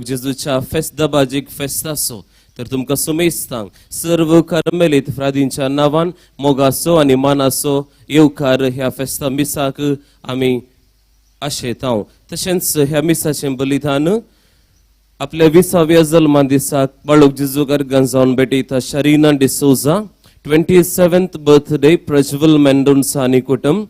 जेजूच्या फेस्ता बाजीक फेस्ताचो तर तुमकां सुमेस्तांक सर्व कार्मेलीत फ्रादींच्या नांवान मोगाचो आनी मानाचो येवकार ह्या फेस्ता मिसाक आमी आशेतांव. तशेंच ह्या मिसाचें बलिदान आपल्या विसाव्या जल्मा दिसाक बाळूक जेजू अर्गां जावन भेटयता Sharina D'Souza, 27th birthday Prajwal Mendonca आनी कुटुंब,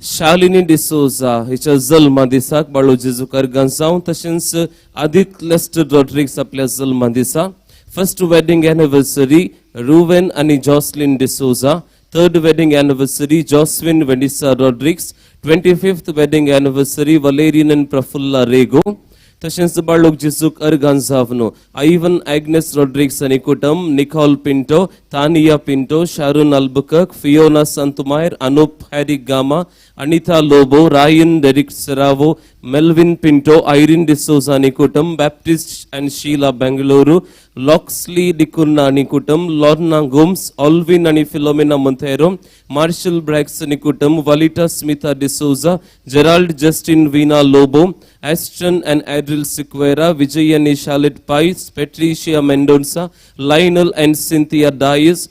शालिनी डिसोजा हिच्या जल्मा दिसाक बाळू जेजू अर्गां जावन, तशेंच आदित लेस्टर रॉड्रिक्स आपल्या जल्मा दिसा, फर्स्ट वेडिंग एनिवर्सरी रुवेन आनी Jocelyn D'Souza, third wedding anniversary Joswin Vanessa Rodrigues, 25th wedding anniversary Valerian and Prafulla Rego, तशेंच बाळूक जेजूक अर्गां जावन आयवन एग्नेस रॉड्रिक्स आनी कुटुंब, Nicole Pinto, Tania Pinto, Sharon Albuquerque, Fiona Santumair, Anup Harry Gama, Anita Lobo, Ryan Derek Serrao, Melvin Pinto, Irene D'Souza आनी कुटुंब, Baptist and Sheila Bengaluru, Loxley D'Cunha आनी कुटुंब, Lorna Gomes, Alvin आनी Philomena Monteiro, martial ब्रॅक्स आनी कुटुंब, Valita Smita D'Souza, Gerald Justin Veena Lobo, Aston and Adril Sequeira, Vijay आनी Charlotte Pais, Patricia Mendonca, Lionel and Cynthia Dias,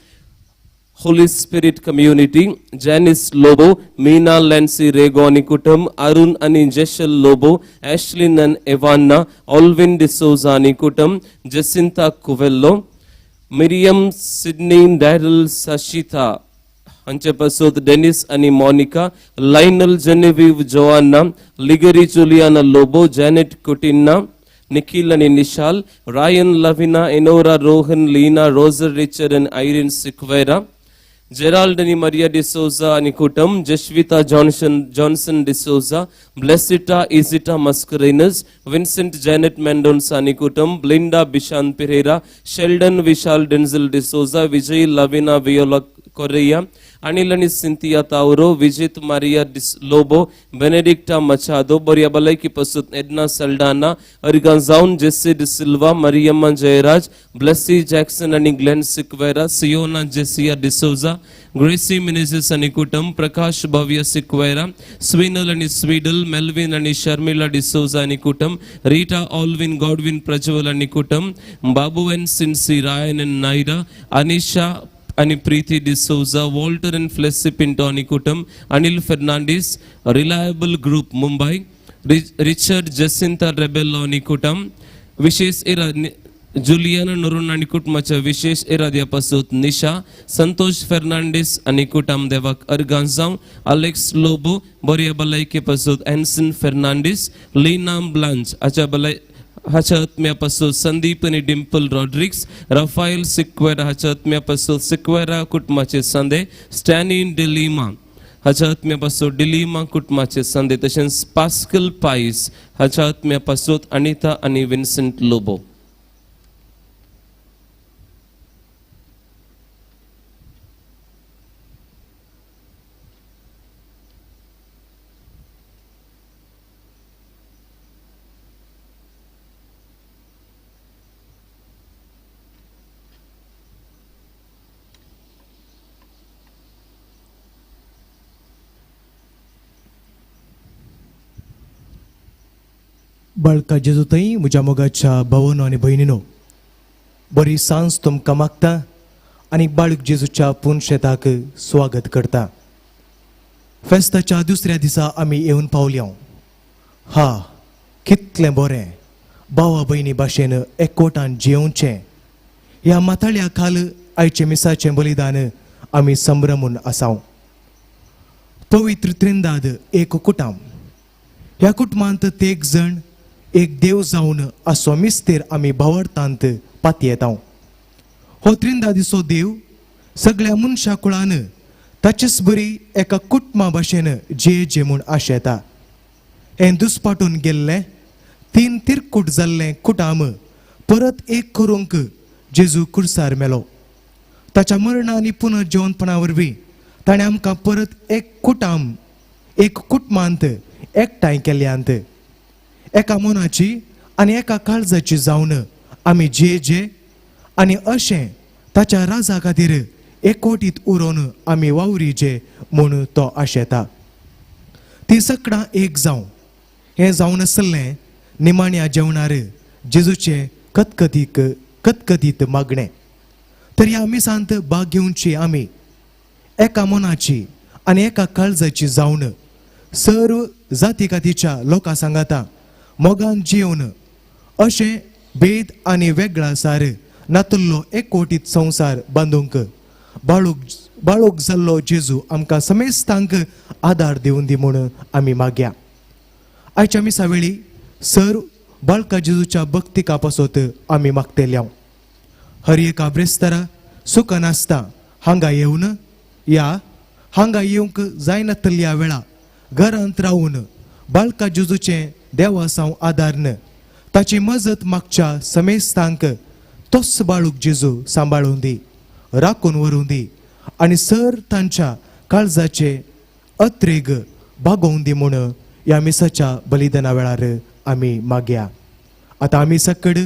Holy Spirit Community, Janice Lobo, Meena Lancy Rego आनी कुटुंब, अरुण आनी जेशल लोबो, एशलिन आनी एवान्ना, Alvin D'Souza आनी कुटुंब, Jacinta Coelho, Miriam Sydney Daryl Sashita हांचे पासत Dennis आनी Monica, Lionel Genevieve Joanna, Ligeri Juliana Lobo, Janet Coutinho, Nikhil आनी Nishal, Ryan Lavina, Enora Rohan, Leena, Roger Richard आनी आयरीन सिक्वेरा, जेराल्ड आनी मरिया डिसोजा आनी कुटुंब, Jashwita Johnson Johnson D'Souza, Blessita Isita Mascarenhas, Vincent Janet Mendonca आनी कुटुंब, Blinda Bishan Pereira, Sheldon Vishal Denzil D'Souza, Vijay Lavina Viola Correa, Anil आनी Cynthia तावरो, विजित Maria Lobo, बेनेडिक्टा मचादो, बऱ्या भलायकी पसून एडना सल्डाना, अर्गां जावन Jessy D'Silva, Mariyamma Jayaraj, Blessy Jackson आनी Glenn Sequeira, Siona Jessia D'Souza, Gracy Menezes आनी कुटुंब, प्रकाश भव्य सिक्वेरा, स्विनल आनी स्वीडल, मेल्विन आनी शर्मिला डिसोजा आनी कुटुंब, रीटा ऑल्विन गॉडविन प्रज्वल आनी कुटुंब, Babu and Sincy Ryan and Naira, Anisha आनी Preeti D'Souza, Walter and Flessy Pinto आनी कुटुंब, Anil Fernandes, Reliable Group Mumbai, Richard Jacinta Rebello आनी कुटुंब, विशेष इरा जुलियाना नोरोन आनी कुटुंबाच्या विशेष इराद्या पासून निशा संतोष फेर्नांडीस आनी कुटुंब देवाक अर्गां जावं, अलेक्स लोबो बऱ्या भलायके पासून एन्सन फेर्नांडीस, लीना ब्लांच हाच्या भलाय हाच्या आत्म्या पासून संदीप आनी डिम्पल रॉड्रिक्स, राफायल सिक्वेरा हाच्या आत्म्या पासून सिक्वेरा कुटुंबाचे संदे, स्टॅनी डिलिमा हाच्या आत्म्या पासून डिलिमा कुटुंबाचे संदे, तशेंच पास्कल पायस हाच्या आत्म्या पासून अनिता आनी विन्संट लोबो. बाळका जेजू थंय म्हज्या मोगाच्या भावनो आनी भयणीनो, बरी सांज तुमकां मागता आनी बाळक जेजूच्या पुनशेताक स्वागत करता. फेस्ताच्या दुसऱ्या दिसा आमी येवन पावल्या. हा, कितलें बरें भावा भयणी भाशेन एकवटान जियोवचें. ह्या माथाळ्या खाल आयचें मिसाचें बलिदान आमी संभ्रमून आसाव. पवित्र त्रिंदाद एक कुटाम, ह्या कुटुंबांत तेग जण एक देव जावन असो मिस्तेर आमी भावार्थांत पातयेता. हो त्रिंदादीचो देव सगळ्या मनशा कुळान ताचेच बरी एका कुटुंबा भाशेन जे जे म्हूण आशेता. हें दुस्पाटून गेल्लें तीन तिरकूट जाल्लें कुटाम परत एक करूंक जेजू कुर्सार मेलो. ताच्या मरणा आनी पुनर्जिवनपणा वरवीं ताणें आमकां परत एक कुटाम एक कुटुंबांत एकठांय केल्यांत. एका मनाची आनी एका काळजाची जावन आमी जे जे आनी अशें ताच्या राजा खातीर एकवटीत उरोवन आमी वावरीचे म्हूण तो आशेता. ती सगळां एक जावं हें जावन आसलें निमाण्या जेवणार जेजूचें कतकतीक कतकतीत मागणें. तर ह्या मिसांत भाग घेवची आमी एका मनाची आनी एका काळजाची जावन सर्व जाती कातीच्या लोकां सांगाता मोगान जिवन अशें भेद आनी वेगळा सार नातुल्लो एकवटीत संवसार बांदूंक बाळूक बाळूक जाल्लो जेजू आमकां समेस्तांक आदार दिवन दी म्हूण आमी मागया. आयच्या मिसा वेळी सर बाळका जेजूच्या भक्तिका पासत आमी मागतले. हर एका ब्रेस्तारा सुखान नासता हांगा येवन या हांगा येवंक जायनातल्या वेळा घरांत रावून बाळका जेजूचें देवासांव आदारन ताची मजत मागच्या समेस्तांक तोच बाळूक जेजू सांबाळून दी, राखून व्हरूं दी आनी सर तांच्या काळजाचे अत्रेग भागोवन दी म्हूण ह्या मिसाच्या बलिदाना वेळार आमी मागया. आतां आमी सकड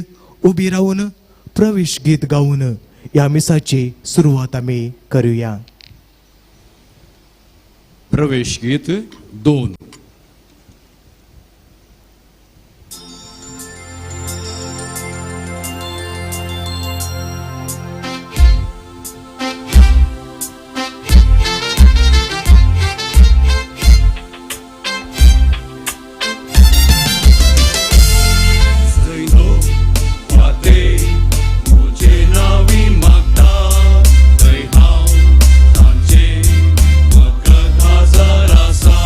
उबी रावून प्रवेश गीत गावन ह्या मिसाची सुरवात आमी करुया. प्रवेश गीत 2. हांव तांचे मदगत हजर आसा.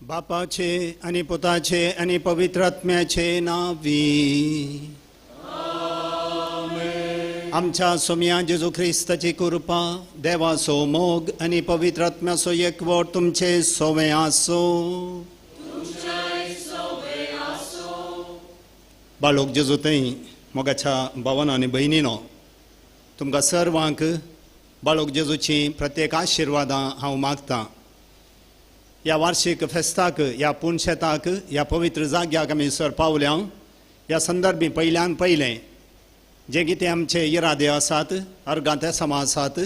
बापाचे आनी पुताचे आनी पवित्र आत्म्याचे नांवी आमच्या सोम्या जेजू ख्रिस्ताची कृपा, देवाचो मोग आनी पवित्र आत्म्याचो एकवट तुमचे सोवे आसूं. बाळोक जेजू थंय मोगाच्या भावान आनी भयणीनो, तुमकां सर्वांक बाळोक जेजूची प्रत्येक आशिर्वादां हांव मागतां. ह्या वार्षीक फेस्ताक, ह्या पुनशेताक, ह्या पवित्र जाग्याक आमी सर पावल्या. ह्या संदर्भी पयल्यान पयलें जे कितें आमचे इरादे आसात, अर्गां तेसामां आसात,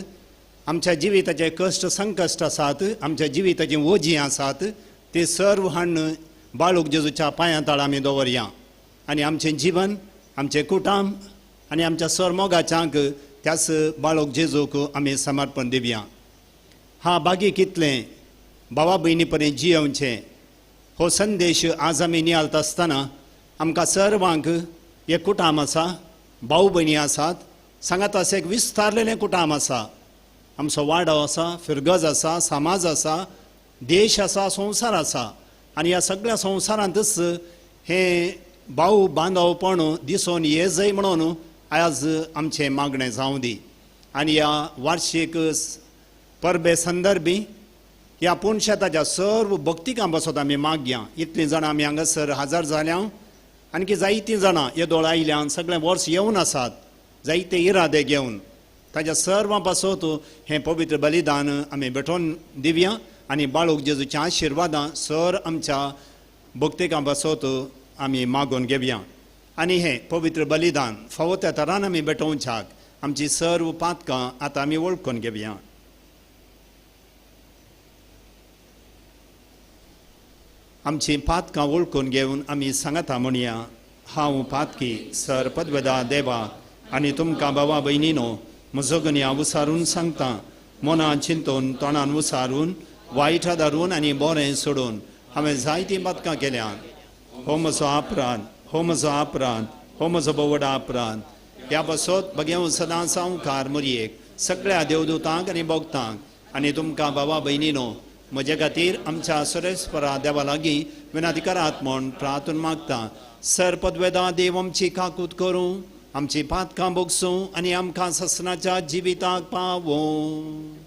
आमच्या जिविताचे कश्ट संकश्ट आसात, आमच्या जिविताचीं ओजीं आसात, ती सर्व हाडून बाळूक जेजूच्या पांयां तळा आमी दवरया आनी आमचें जिवन, आमचें कुटाम आनी आमच्या सरमोगाच्यांक त्याच बाळूक जेजूक आमी समर्पण दिवया. हा बागी कितलें भावा भयणी पर्यंत जियोवचें हो संदेश आज आमी नियाळता आसतना आमकां सर्वांक एक कुटाम आसा, भाव भयणी आसात, सांगात आसा एक विस्तारलेलें कुटाम आसा. आमचो वाडो आसा, फिरगज आसा, समाज आसा, देश आसा, संवसार आसा आनी ह्या सगळ्या संवसारांतच हें भाव बांदवपण दिसून ये जाय म्हणून आज आमचें मागणें जावं दी. आनी ह्या वार्षीक परबे संदर्भी ह्या पुनशेताच्या सर्व भक्तिकां बसत आमी मागया. इतलीं जाणां आमी हांगासर हजर जाल्या, आणखी जायतीं जाणां येदोळ आयल्यान सगळें वर्स येवन आसात, जायते इरादे घेवन ताच्या सर्वां पासत हें पवित्र बलिदान आमी भेटोवन दिवया आनी बाळूक जेजूच्या आशिर्वादां सर आमच्या भक्तिकां पासत आमी मागून घेवया. आनी हें पवित्र बलिदान फावो त्या तरान आमी भेटोवच्याक आमची सर्व पातकां आतां आमी वळखून घेवया. आमची पातकां वळखून घेवन आमी सांगता म्हणया, हांव पातकी सर पदवेदा देवा आनी तुमकां भावा भयणीनो म्हजो गन्या उसारून सांगता, मनान चिंतून तोंडान उसारून वायट धरून आनी बरें सोडून हांवें जायतीं पातकां केल्यात. हो म्हजो अपराध, हो म्हजो अपराध, हो म्हजो भोवडा अपराध. ह्या पासत बगेव सदां सावकार मुरयेक सगळ्या देवदूतांक आनी भक्तांक आनी तुमकां भावा भयणीनो म्हजे खातीर आमच्या सुरेस्परा देवा लागीं विनंती करात म्हूण प्रार्थना मागता. सर पदवेदा देव आमची काकूत करूं, आमची पातकां भोगसूं आनी आमकां ससनाच्या जिविताक पावों.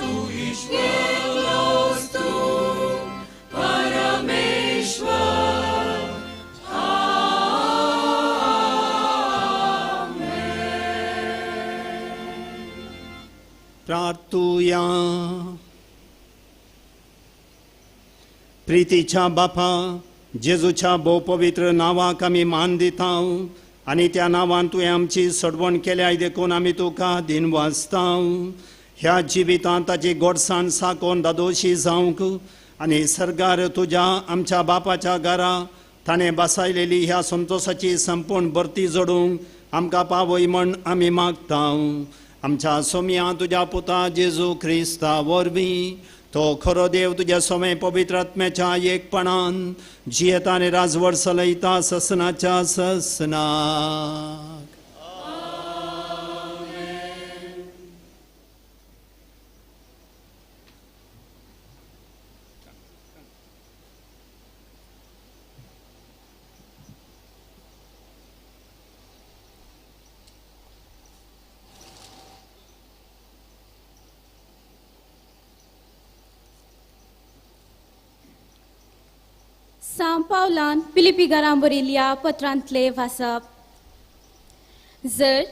तूं ईश्वरलोच तूं परमेश्वर. प्रार्थुया. प्रितीच्या बापा, जेजूच्या भोव पवित्र नांवाक आमी मान दिता आनी त्या नांवान तुवें आमची सडवण केल्या देखून आमी तुका दिन वाचता. ह्या जिवितांत ताची गोडसाण साकोन दादोशी जावंक आनी सरकार तुज्या आमच्या बापाच्या घरा ताणें बसायलेली ह्या संतोशाची संपूर्ण भरती जोडूंक आमकां पावय म्हण आमी मागता. आमच्या सोम्या तुज्या पुता जेजू क्रिस्ता वरवीं तो खरो देव तुज्या सोमे पवित्र आत्म्याच्या एकपणान जियेता आनी राजवट चलयता ससनाच्या ससनाक. सांव पावलान फिलिपी घरां बरयल्ल्या पत्रांतले वाचप. जर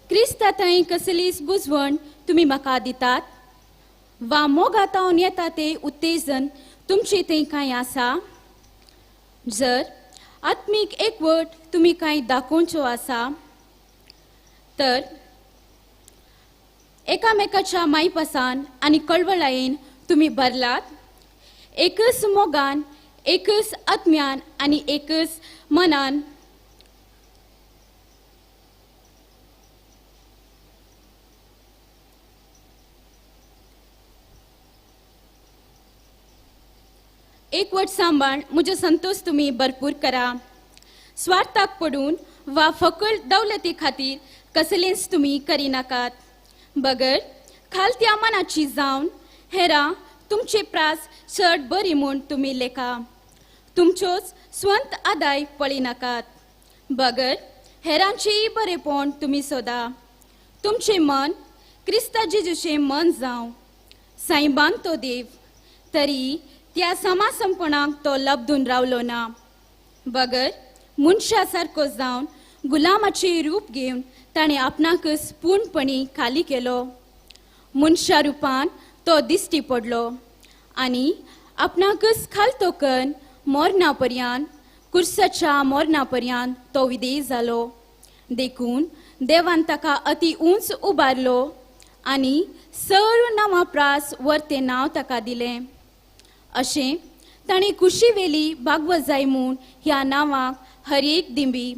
क्रिस्ता थंय कसलीच बुजवण तुमी म्हाका दितात वा मोगातावन येता ते उत्तेजन तुमचे थंय कांय आसा, जर आत्मीक एकवट तुमी कांय दाखोवच्यो आसा तर एकामेकाच्या मायपासान आनी कळवळायेन तुमी भरलात, एकच मोगान, एकच आत्म्यान आनी एकच मनान एकवट सांबाळ म्हजो संतोष तुमी भरपूर करा. स्वार्थाक पडून वा फकत दौलती खातीर कसलेंच तुमी करिनाकात, बगर खालत्या मनाची जावन हेरां तुमचे प्रास चड बरी म्हूण तुमी लेखा. तुमच्योच स्वंत आदाय पळयनाकात, बगर हेरांचेय बरेपण तुमी सोदा. तुमचें मन क्रिस्ता जेजूचें मन जावं. साईबान तो देव तरी त्या समासंपणाक तो लब्धून रावलो ना, बगर मनशा सारको जावन गुलामाचें रूप घेवन ताणें आपणाकच पूर्णपणी खाली केलो. मनशा रुपान तो दिश्टी पडलो आनी आपणाकच खालतो करून मरणा पर्यंत, कुर्साच्या मरणा पर्यंत तो विदेय जालो. देखून देवान ताका अति उंच उबारलो आनी सर्व नांवां प्रास वरतें नांव ताका दिलें. अशें ताणें कुशीवेली भागवत जाय म्हूण ह्या नांवाक हर एक दिंबी,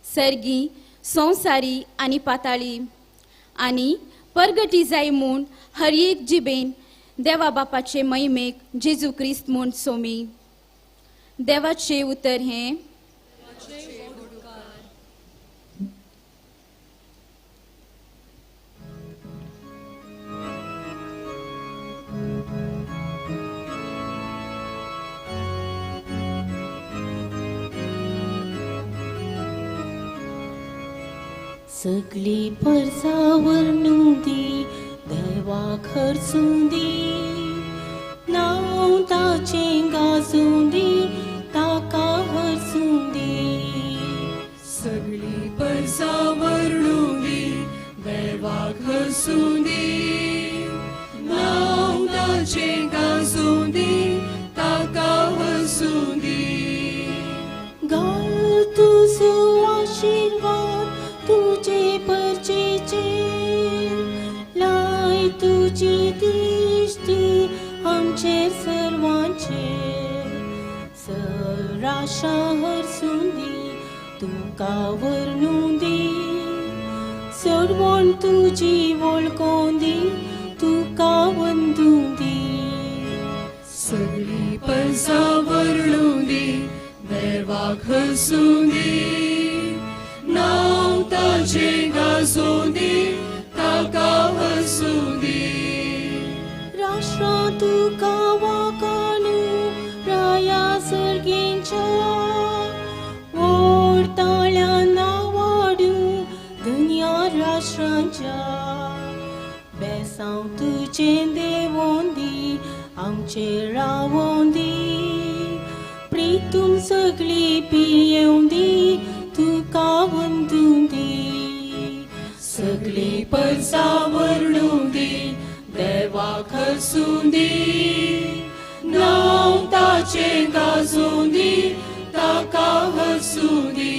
सर्गी, संवसारी आनी पाताळी, आनी परगटी जाय म्हूण हर एक जिबेन देवा बापाचे महिमेक जेजू क्रिस्त म्हूण सोमी. देवाचें उतर हें. सगळी परसावर दी देवा खर्चूं दी, नांव ताचें गाजूं दी, ताका हरसूं दी. सगळी परसावर दी देवा खर्चूं दी, नांव ताचें गाजूं दी, ताका हरसूं दी. घाल तुजो आशिर्वाद तुझे परचेचेर, लाय तुजी दिश्टी आमचेर सर्वांचेर. सराशा हरसूं दी, तुका वर्णूं दी, सोडवण तुजी वळखों दी, तुका वंदूं दी. सगळी परसा वर्णूं दी देवाक हरसूं दी, नांव ताचें गाजोवं दी, ताका हरसूं दी. राष्ट्रां तुका वाकानू राया सर्गेंच्या, व्हड ताळ्यान वाडूं दुनिया राष्ट्रांच्या. बेसांव तुजें देवा आमचेर रावों दी, प्रीतूम सगळी पियेवं दी, तुका वंदूं दी. सगळी परसा वर्णूं दी, देवाक हसूं दी, नांव ताचें गाजूं दी, ताका हसूं दी.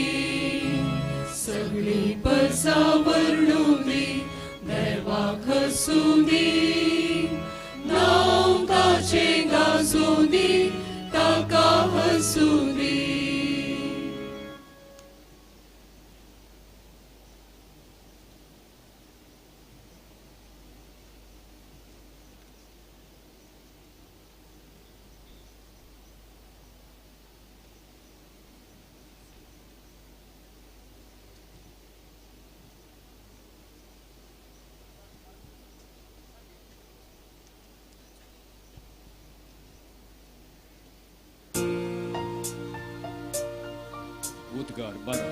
सगळी परसा वर्णूं दी, देवाक हसूं दी, नांव ताचें गाजूं दी, ताका हसूं दी. उद्गार 12.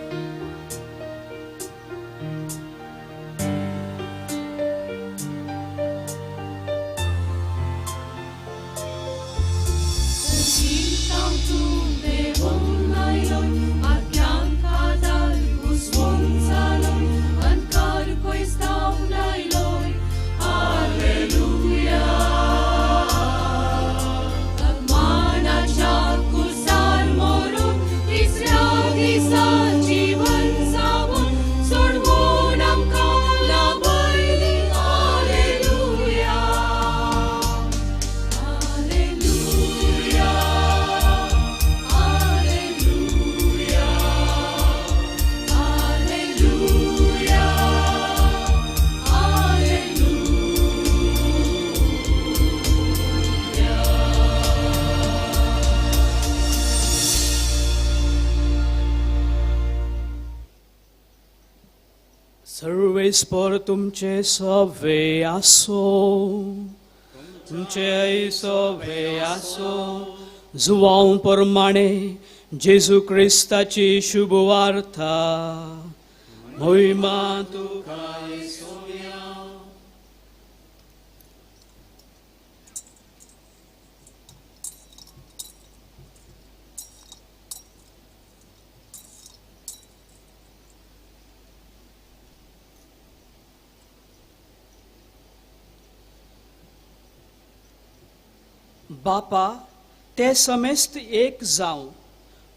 सर्वेस्पर तुमचे सवे आसो, तुमचे सवे आसो. जुवांव परमाणे जेजू क्रिस्ताची शुभवार्ता. मोहिमा तुका सोया. बापा, ते समेस्त एक जावं,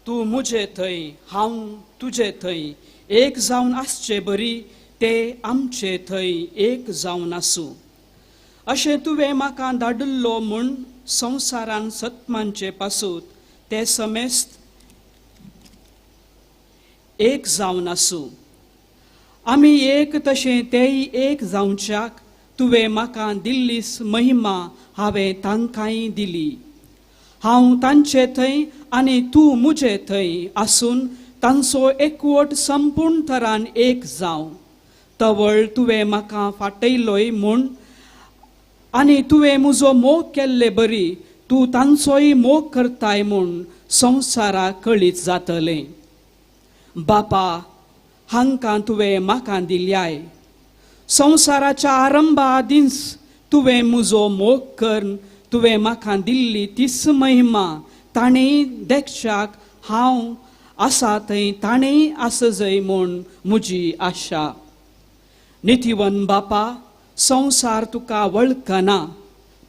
तूं मुजे थंय हांव तुजे थंय एक जावन आसचे बरी ते आमचे थंय एक जावन आसूं. अशें तुवें म्हाका धाडिल्लो म्हूण संवसारान सत्मानचे पासूत ते समेस्त एक जावन आसूं. आमी एक तशें तेय एक जावच्याक तुवें म्हाका दिल्लीस महिमा हांवें तांकांय दिली. हांव तांचे थंय आनी तूं मुजे थंय आसून तांचो एकवट संपूर्ण थरान एक जावं. तवळ तुवें म्हाका फाटयलोय म्हूण आनी तुवें म्हजो मोग केल्ले बरी तूं तांचोय मोग करताय म्हूण संवसाराक कळीत जातलें. बापा, हांकां तुवें म्हाका दिल्याय. संवसाराच्या आरंभा आदींच तुवें म्हजो मोग करून तुवें म्हाका दिल्ली तीच महिमा ताणें देखच्याक हांव आसा थंय ताणें आसजय म्हूण म्हजी आशा. नितीवन बापा, संवसार तुका वळखना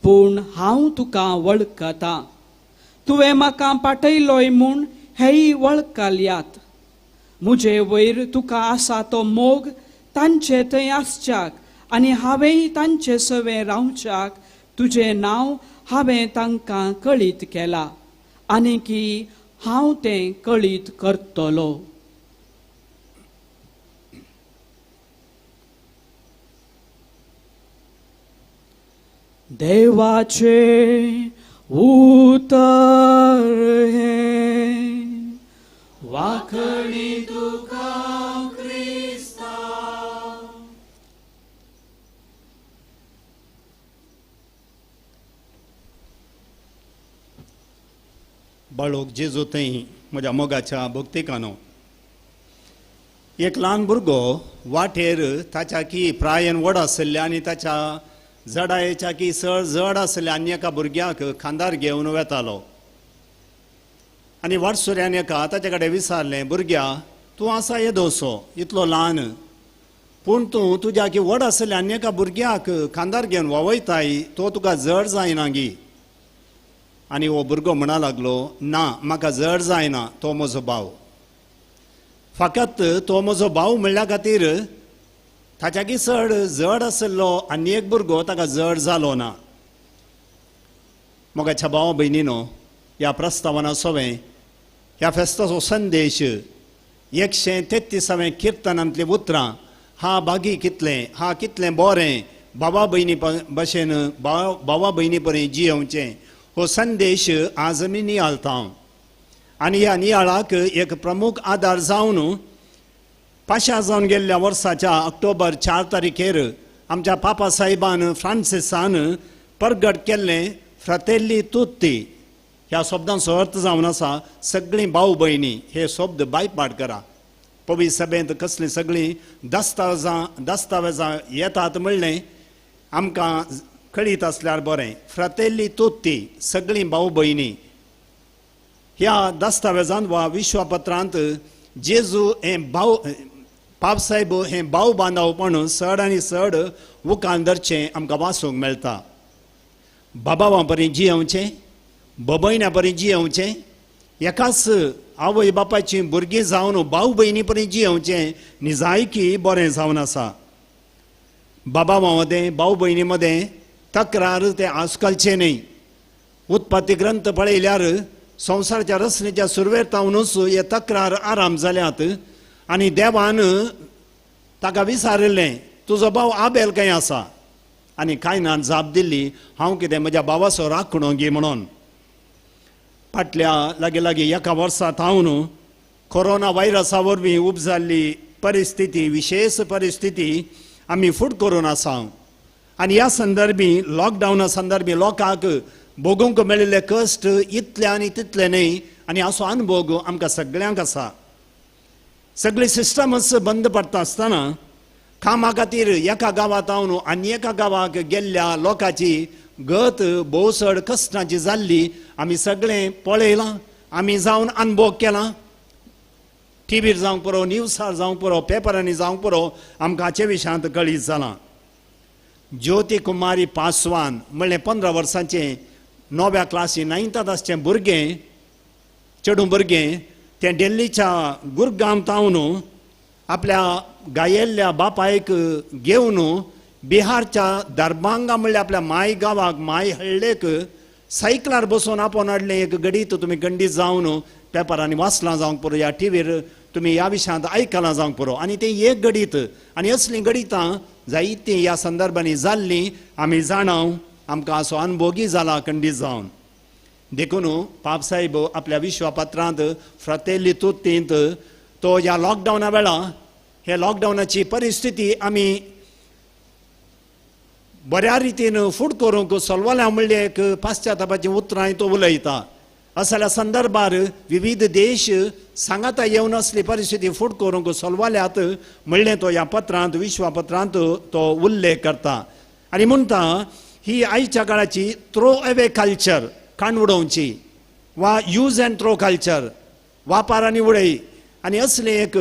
पूण हांव तुका वळखता. तुवें म्हाका पाटयलोय म्हूण हेय वळखल्यात. म्हजे वयर तुका आसा तो मोग तांचे थंय आसच्याक आनी हांवेंय तांचे सवें रावच्याक तुजें नांव हांवें तांकां कळीत केलां आनी की हांव तें कळीत करतलो. देवाचें उतर हें, वाखणी तुका क्रिस्ता. बाळोक जेजू थंय म्हज्या मोगाच्या भक्तिकानो, एक ल्हान भुरगो वाटेर ताच्या की प्रायन व्हड आशिल्ल्या आनी ताच्या जडायेच्या की चड जड आसले आनी एका भुरग्याक खांदार घेवन वेतालो. आनी वाटसुऱ्यान एका ताचे कडेन विचारलें, भुरग्या तूं आसा येदोसो इतलो ल्हान, पूण तूं तुज्या की व्हड आसले आनी एका भुरग्याक खांदार घेवन व्हांवयताय, तो तुका जड जायना गी? आनी हो भुरगो म्हणा लागलो, ना म्हाका जड जायना, तो म्हजो भाव. फकत तो म्हजो भाव म्हणल्या खातीर ताच्याकी चड जड आशिल्लो आनी एक भुरगो ताका जड जालो ना. मोगाच्या भावा भयणीनो, ह्या प्रस्तावना सोवें ह्या फेस्ताचो संदेश 133 किर्तनांतलीं उतरां, हा बागी कितलें, हा कितलें बरें बाबा भयणी भशेन बाबा भयणी परी जियेवचें, हो संदेश आज आमी नियाळता. आनी ह्या नियाळाक एक प्रमुख आदार जावन पाशार जावन गेल्ल्या वर्साच्या ऑक्टोबर 4 तारखेर आमच्या पापा साहेबान फ्रांसिसान परगट केल्लें फ्रातेल्ली तुत्ती ह्या शब्दांचो अर्थ जावन आसा सगळीं भाव भयणी. हे शब्द बायपाट करा. पवी सभेंत कसलीं सगळीं दस्तावेजां येतात म्हणलें आमकां कळीत आसल्यार बरें. फ्रातेल्ली तुत्ती सगळीं भाव भयणी ह्या दस्तावेजांत वा विश्वपत्रांत जेजू हें भाव पापसाहेब हें भाव बांदावपण चड आनी चड उकान धरचें आमकां वाचूंक मेळटा. बाबावां परी जियेवचें, बभयण्या परी जियेवचें, एकाच आवय बापायची भुरगीं जावन भाव भयणी परी जियेवचें निजायकी बरें जावन आसा. बाबावां मदें भाव भयणी मदें तक्रार ते आजकालचें न्हय. उत्पत्ती ग्रंथ पळयल्यार संवसाराच्या रचनेच्या सुरवेर तावनूच हे तक्रार आराम जाल्यात. आनी देवान ताका विचारिल्लें, तुजो भाव आबेल खंय आसा? आनी कायनान जाप दिल्ली, हांव कितें म्हज्या भावाचो राखणो गी म्हणून. फाटल्या लागीं लागीं एका वर्सा थावन कोरोना व्हायरसा वरवीं उपजाल्ली परिस्थिती, विशेश परिस्थिती आमी फूट करून आसा. आनी ह्या संदर्भी लॉकडावना संदर्भी लोकांक भोगूंक मेळिल्ले कश्ट इतले आनी तितले न्हय, आनी असो अनुभव आमकां सगळ्यांक आसा. सगळी सिस्टमच बंद पडटा आसतना कामा खातीर एका गांवांत हांव आनी एका गांवाक गेल्ल्या लोकांची गत भोव चड कश्टांची जाल्ली आमी सगळें पळयलां, आमी जावन अनुभव केला. टिवीर जावंक पुरो, न्यूजार जावंक पुरो, पेपरांनी जावंक पुरो, आमकां हाचे विशयांत कळीत जालां. ज्योती कुमारी पासवान म्हणलें 15 वर्सांचें 9व्या क्लासी 9थांत आसचें भुरगें, चेडूं भुरगें, तें दिल्लीच्या गुरगांव तावन आपल्या गायेल्ल्या बापायक घेवन बिहारच्या दरभांगा म्हणल्यार आपल्या माय गांवाक, माय हळ्ळेक सायकलार बसून आपोवन हाडलें. एक घडीत तुमी गंडीत जावन पेपरांनी वाचलां जावंक पुरो, ह्या टिवीर तुमी ह्या विशयांत आयकलां जावंक पुरो. आनी तें एक घडीत आनी असलीं घडितां जायतीं ह्या संदर्भांनी जाल्लीं आमी जाणाव, आमकां असो अनुभोगी जाला खंडीत जावन. देखून पापसाहेब आपल्या विश्वपत्रांत फ्रातेल्ली तुत्तींत तो ह्या लॉकडावना वेळा हे लॉकडावनाची परिस्थिती आमी बऱ्या रितीन फूट करूंक सोल्वल्या म्हणलें एक पाश्चातापाचीं उतरां तो उलयता. असल्या संदर्भार विविध देश सांगाता येवन असली परिस्थिती फूट करूंक सोल्वल्यात म्हणलें तो ह्या पत्रांत विश्वपत्रांत तो उल्लेख करता. आनी म्हणटा ही आयच्या काळाची थ्रो अवे कल्चर, काण उडोवची वा यूज अँड थ्रो कल्चर, वापार आनी उडय, आनी असली एक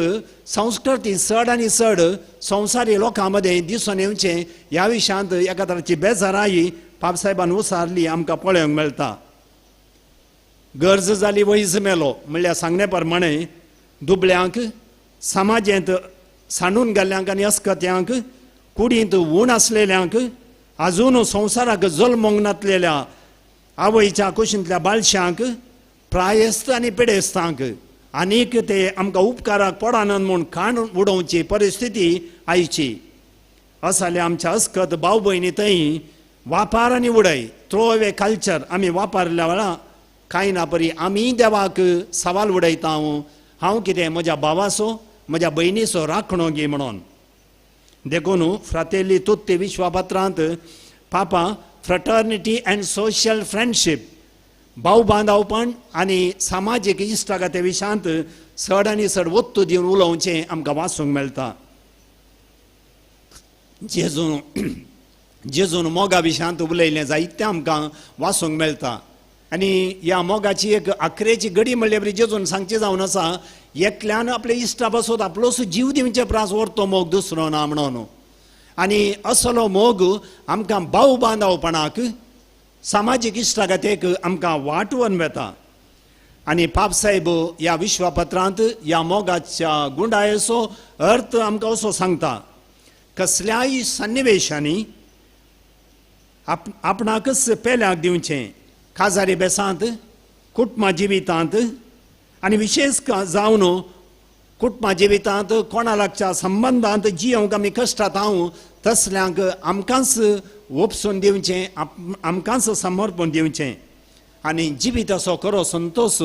संस्कृती चड आनी चड संवसारी लोकां मदें दिसून येवचें ह्या विशयांत एका तराची बेजाराय पापसाहेबान उसारली आमकां पळोवंक मेळटा. गरज जाली वैज मेलो म्हणल्यार सांगणे प्रमाणे दुबळ्यांक, समाजेंत सांडून गेल्ल्यांक आनी अस्कत्यांक, कुडींत ऊण आसलेल्यांक, आजून संवसाराक जल्मोंक नातलेल्या आवयच्या कुशींतल्या बाळशांक, प्रायस्त आनी पिडेस्तांक आनीक ते आमकां उपकाराक पडनात म्हूण खाण उडोवची परिस्थिती आयची. असल्या आमच्या अस्कत भाव भयणी थंय वापार आनी उडय, थ्रो अवे कल्चर आमी वापरल्या वेळा कांय ना परी आमी देवाक सवाल उडयता, हांव कितें म्हज्या भावाचो म्हज्या भयणीचो राखणो गी म्हणून. देखून फ्रातेल्ली तुत्ती विश्वपत्रांत पापा फ्रटर्निटी अँड सोशल फ्रेंडशीप, भाव बांदावपण आनी सामाजीक इश्टागते विशयांत चड आनी चड वत्तू दिवन उलोवचें आमकां वाचूंक मेळटा. जेजू जेजून मोगा विशयांत उलयलें जायतें आमकां वाचूंक मेळटा. आनी ह्या मोगाची एक आखरेची घडी म्हणल्यार बरी जेजून सांगचें जावन आसा, एकल्यान आपल्या इश्टा पासत आपलोच जीव दिवचे प्रास व्हरतो मोग दुसरो ना म्हणून. आनी असलो मोग आमकां भाव बांदवपणाक, सामाजीक इश्टागतेक आमकां वाटवन वेता. आनी पापसाहेब ह्या विश्वपत्रांत ह्या मोगाच्या गुंडायेचो अर्थ आमकां असो सांगता, कसल्याय सन्निवेशांनी आपणाकच पेल्याक दिवचें, काजारी बेसांत, कुटुंबा जिवितांत आनी विशेश जावन कुटुंबा जिवितांत कोणा लागच्या संबंदांत जियोंक आमी कश्टात हांव तसल्यांक आमकांच ओपसून दिवचें, आमकांच समर्पण दिवचें आनी जिविताचो खरो संतोश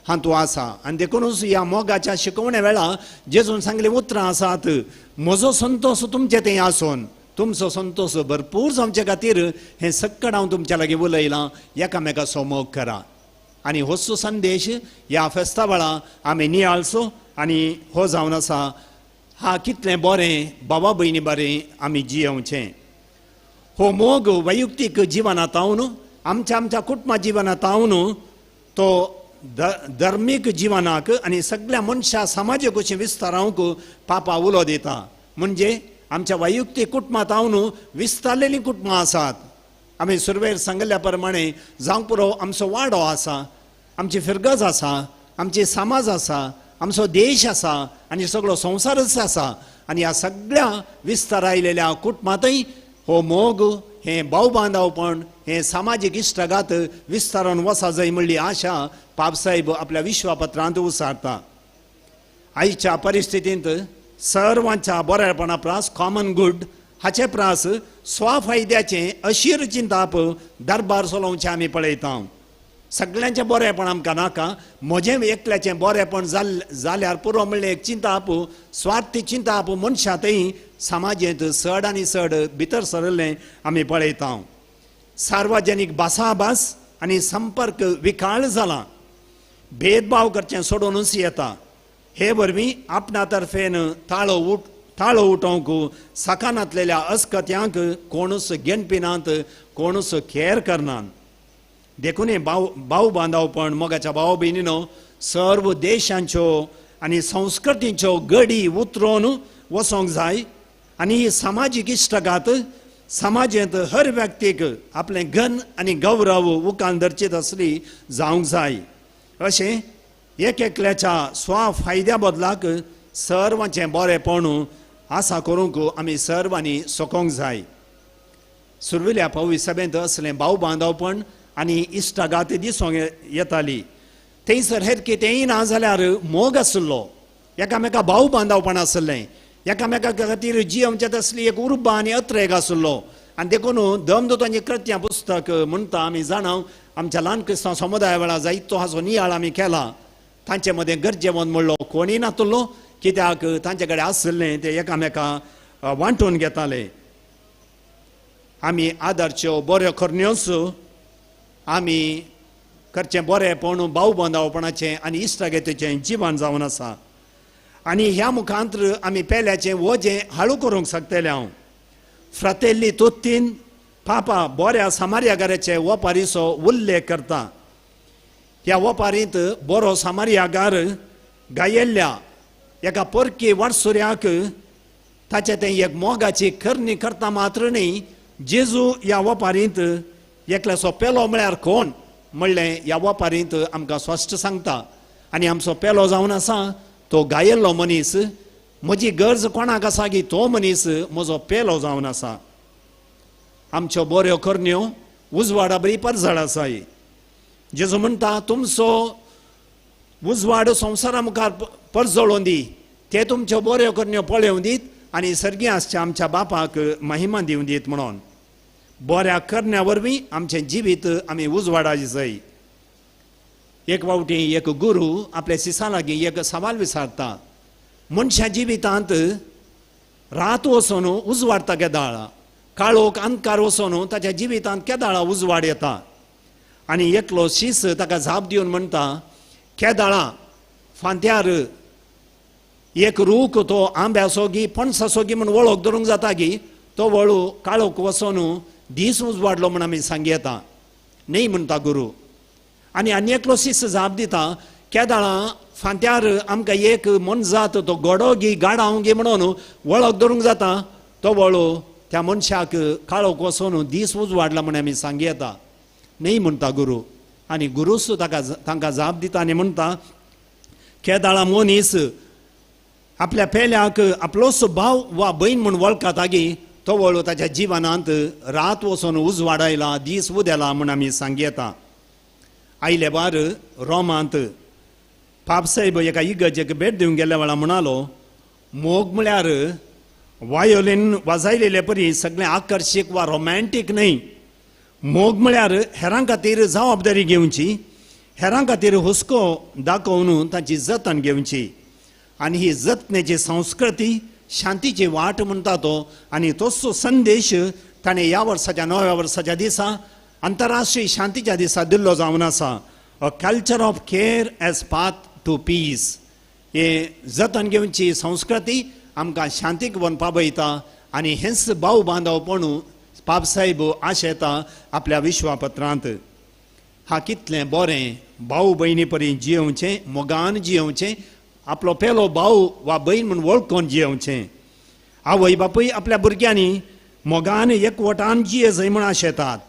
हातूंत आसा. आनी देखूनच ह्या मोगाच्या शिकवणे वेळार जेजून सांगलीं उतरां आसात, म्हजो संतोश तुमचे थंय आसून तुमचो संतोश भरपूर जावचे खातीर हें सक्कड हांव तुमच्या लागीं उलयलां, एकामेकाचो मोग करा. आनी होचो संदेश ह्या फेस्ता वेळार आमी नियाळचो आनी हो जावन आसा हा कितलें बरें बाबा भयणी बरें आमी जियोवचें. हो मोग वैयक्तीक जिवनांत हांव आमच्या आमच्या कुटुंबा जिवनांत हांव तो धर्मीक जिवनाक आनी सगळ्या मनशा समाजाक अशें विस्तारावंक पापा उलो दिता. म्हणजे आमच्या वैयक्तीक कुटुंबांत हांव विस्तारलेलीं कुटुंबां आसात. आमी सुरवेर सांगिल्ल्या प्रमाणे जावंक पुरो आमचो वाडो आसा, आमची फिरगज आसा, आमची समाज आसा, आमचो देश आसा आनी सगळो संवसारच आसा. आनी ह्या सगळ्या विस्तार आयलेल्या कुटुंबांतय हो मोग, हें भाव बांदवपण, हें सामाजीक इश्टागात विस्तारान वसा जाय म्हणली आशा पापसाहेब आपल्या विश्वापत्रांत उसारता. आयच्या परिस्थितींत सर्वांच्या बरेपणा प्रास कॉमन गूड हाचे प्रास स्वफायद्याचें अशीर चिंताप दरबार चलोवचें आमी पळयता. सगळ्यांचें बरेपण आमकां नाका, म्हजें एकल्याचें बरेपण जाल्यार पुरो म्हणलें एक चिंताप, स्वार्थी चिंताप मनशांतय समाजेंत चड आनी चड भितर सरलें आमी पळयता. सार्वजनीक भासाभास आनी संपर्क विकाळ जाला, भेदभाव करचें सोडूनच येता. हे वरवीं आपणा तर्फेन ताळो उठोवंक सकानांतलेल्या अस्कत्यांक कोणूच घेणपिनात, कोणूच केर करनात. देखून भाव बांदवपण मोगाच्या भाव भयणीनो सर्व देशांच्यो आनी संस्कृतींच्यो गडी उतरोवन वचोंक जाय. आनी ही सामाजीक इश्टागात समाजेंत हर व्यक्तीक आपलें घन आनी गौरव उकान धरची तसली जावंक जाय. अशें एक एकल्याच्या स्व फायद्या बदलाक सर्वांचें बरेपण आसा करूंक आमी सर्वांनी सोकोंक जाय. सुर्विल्या पावी सभेंत असलें भाव बांदवपण आनी इश्टागात दिसूंक येताली. थंयसर हेर कितेंय ना जाल्यार मोग आशिल्लो, एकामेका भाव बांदवपण आशिल्लें, एकामेका खातीर जियोवचें तसली एक उर्बा आनी अत्रेग आशिल्लो. आनी देखून दमदूतांचें कृत्यां पुस्तक म्हणटा आमी जाणा, आमच्या ल्हान क्रिस्तांव समुदाया वेळार जायतो हाचो नियाळ आमी केला. तांचे मदें गरजेवंत म्हणलो कोणीय नातलो, कित्याक तांचे कडेन आशिल्लें ते एकामेका वांटून घेताले. आमी आदरच्यो बऱ्यो करण्योच आमी करचें बरेंपण भाव बांदवपणाचें आनी इश्टागतीचें जिवन जावन आसा. आनी ह्या मुखांतर आमी पेल्याचें वजें हाळू करूंक शकतले. हांव फ्रातेल्ली तुत्तीन पापा बऱ्या सामार्यागाराचे वपारीचो उल्लेख करता. ह्या वपारींत बरो सामार्यागार गायेल्ल्या एका परकी वाटसुऱ्याक ताचें तें एक मोगाची करणी करता मात्र न्ही, जेजू ह्या वपारींत एकल्याचो पेलो म्हळ्यार कोण म्हणलें ह्या वपारींत आमकां स्पश्ट सांगता. आनी आमचो पेलो जावन आसा तो गायेल्लो मनीस, म्हजी गरज कोणाक आसा की तो मनीस म्हजो पेलो जावन आसा. आमच्यो बऱ्यो करण्यो उजवाडा बरी परजळ आसाय. जेजू म्हणटा तुमचो उजवाड संवसारा मुखार परजळोवन दी, ते तुमच्यो बऱ्यो करण्यो पळोवन दीत आनी सर्गी आसच्या आमच्या बापाक महिमा दिवन दीत म्हणून. बऱ्या करण्या वरवीं आमचें जिवीत आमी उजवाडाचें जाय. एक फावटी एक गुरू आपल्या शिसां लागीं एक सवाल विचारता, मनशा जिवितांत रात वचून उजवाडता केदाळा, काळोख अंधकार वचून ताच्या जिवितांत केदाळा उजवाड येता. आनी एकलो शीस ताका जाप दिवन म्हणटा, केदाळा फांत्यार एक रूख तो आंब्याचो गी पणसाचो गी म्हूण वळख धरूंक जाता गी, तो वळू काळोख वचोन दीस उजवाडलो म्हण आमी सांगयता न्ही म्हणटा गुरू. आनी आनी एकलो शिस्त जाप दिता केदाळां फांत्यार आमकां एक मनजात तो गोडो गी गाडाव गी म्हणून वळख धरूंक जाता तो वळू त्या मनशाक काळोख वचोन दीस उजवाडला म्हण आमी सांगयता न्ही म्हणटा गुरू. आनी गुरूच ताका तांकां जाप दिता आनी म्हणटा केदाळां मनीस आपल्या पेल्याक आपलोच भाव वा भयण म्हूण वळखता गी तो वळू ताच्या जिवनांत रात वचून उजवाडायला दीस उदेला म्हूण आमी सांगयता. आयले बार रोमांत पापसाहेब एका इगर्जेक भेट दिवंक गेल्ल्या वेळार म्हणालो मोग म्हळ्यार वायोलीन वाजयलेले परी सगळें आकर्शीक वा रोमॅन्टीक न्हय. मोग म्हळ्यार हेरां खातीर जबाबदारी घेवची, हेरां खातीर हुस्को दाखोवन तांची जतन घेवची आनी ही जतनेची संस्कृती शांतीची वाट म्हणटा तो. आनी तोच संदेश ताणें ह्या वर्साच्या नव्या वर्साच्या दिसा आंतरराष्ट्रीय शांतीच्या दिसा दिल्लो जावन आसा. A culture of care as path to peace हे जतन घेवची संस्कृती आमकां शांतीक व्हरून पावयता आनी हेंच भाव बांदवपण पापसाहेब आशेता आपल्या विश्वापत्रांत. हा कितलें बरें भाव भयणी परी जियोवचें, मोगान जियोवचें, आपलो पेलो भाव वा भयण म्हूण वळखून जियोवचें. आवय बापूय आपल्या भुरग्यांनी मोगान एकवटान जिये जाय म्हूण आशेतात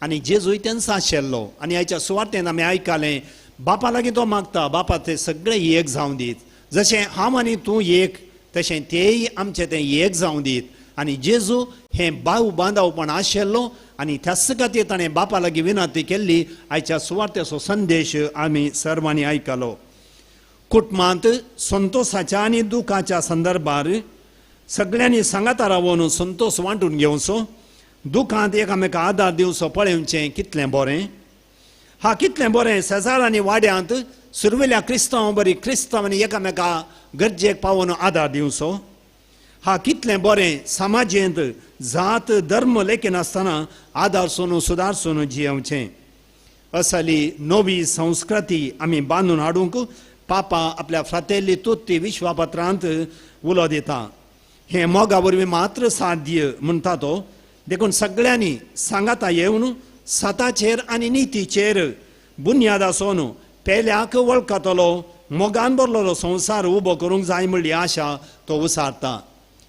आनी जेजूय तेंच आशिल्लो. आनी आयच्या सुवातेन आमी आयकलें बापा लागीं तो मागता बापा ते सगळे एक जावं दीत, जशें हांव आनी तूं एक तशें तेय आमचें तें एक जावं दीत. आनी जेजू हें भाव बांदवपण आशिल्लो आनी त्याच खातीर ताणें बापा लागीं विनंती केल्ली. आयच्या सुवातेचो संदेश आमी सर्वांनी आयकलो. कुटुंबांत संतोसाच्या आनी दुखाच्या संदर्भार सगळ्यांनी सांगाता रावन संतोस वांटून घेवचो, दुखांत एकामेका आदार दिवचो पळोवचें कितलें बरें. हा कितलें बरें शेजार आनी वाड्यांत सुरवेल्या क्रिस्तांव बरी क्रिस्तांवांनी एकामेका गरजेक पावोवन आदार दिवचो. हा कितलें बरें समाजेंत जात धर्म लेखिनासतना आदारसून सुदारसून जियोवचें. असली नवी संस्कृती आमी बांदून हाडूंक पापा आपल्या फ्रातेल्ली तुत्ती विश्वापत्रांत उलो दिता. हें मोगा वरवीं मात्र साध्य म्हणटा तो. देखून सगळ्यांनी सांगाता येवन सताचेर आनी नितीचेर बुन्याद आसून पेल्याक वळखतलो मोगान भरलेलो संवसार उबो करूंक जाय म्हणली आशा तो उसारता.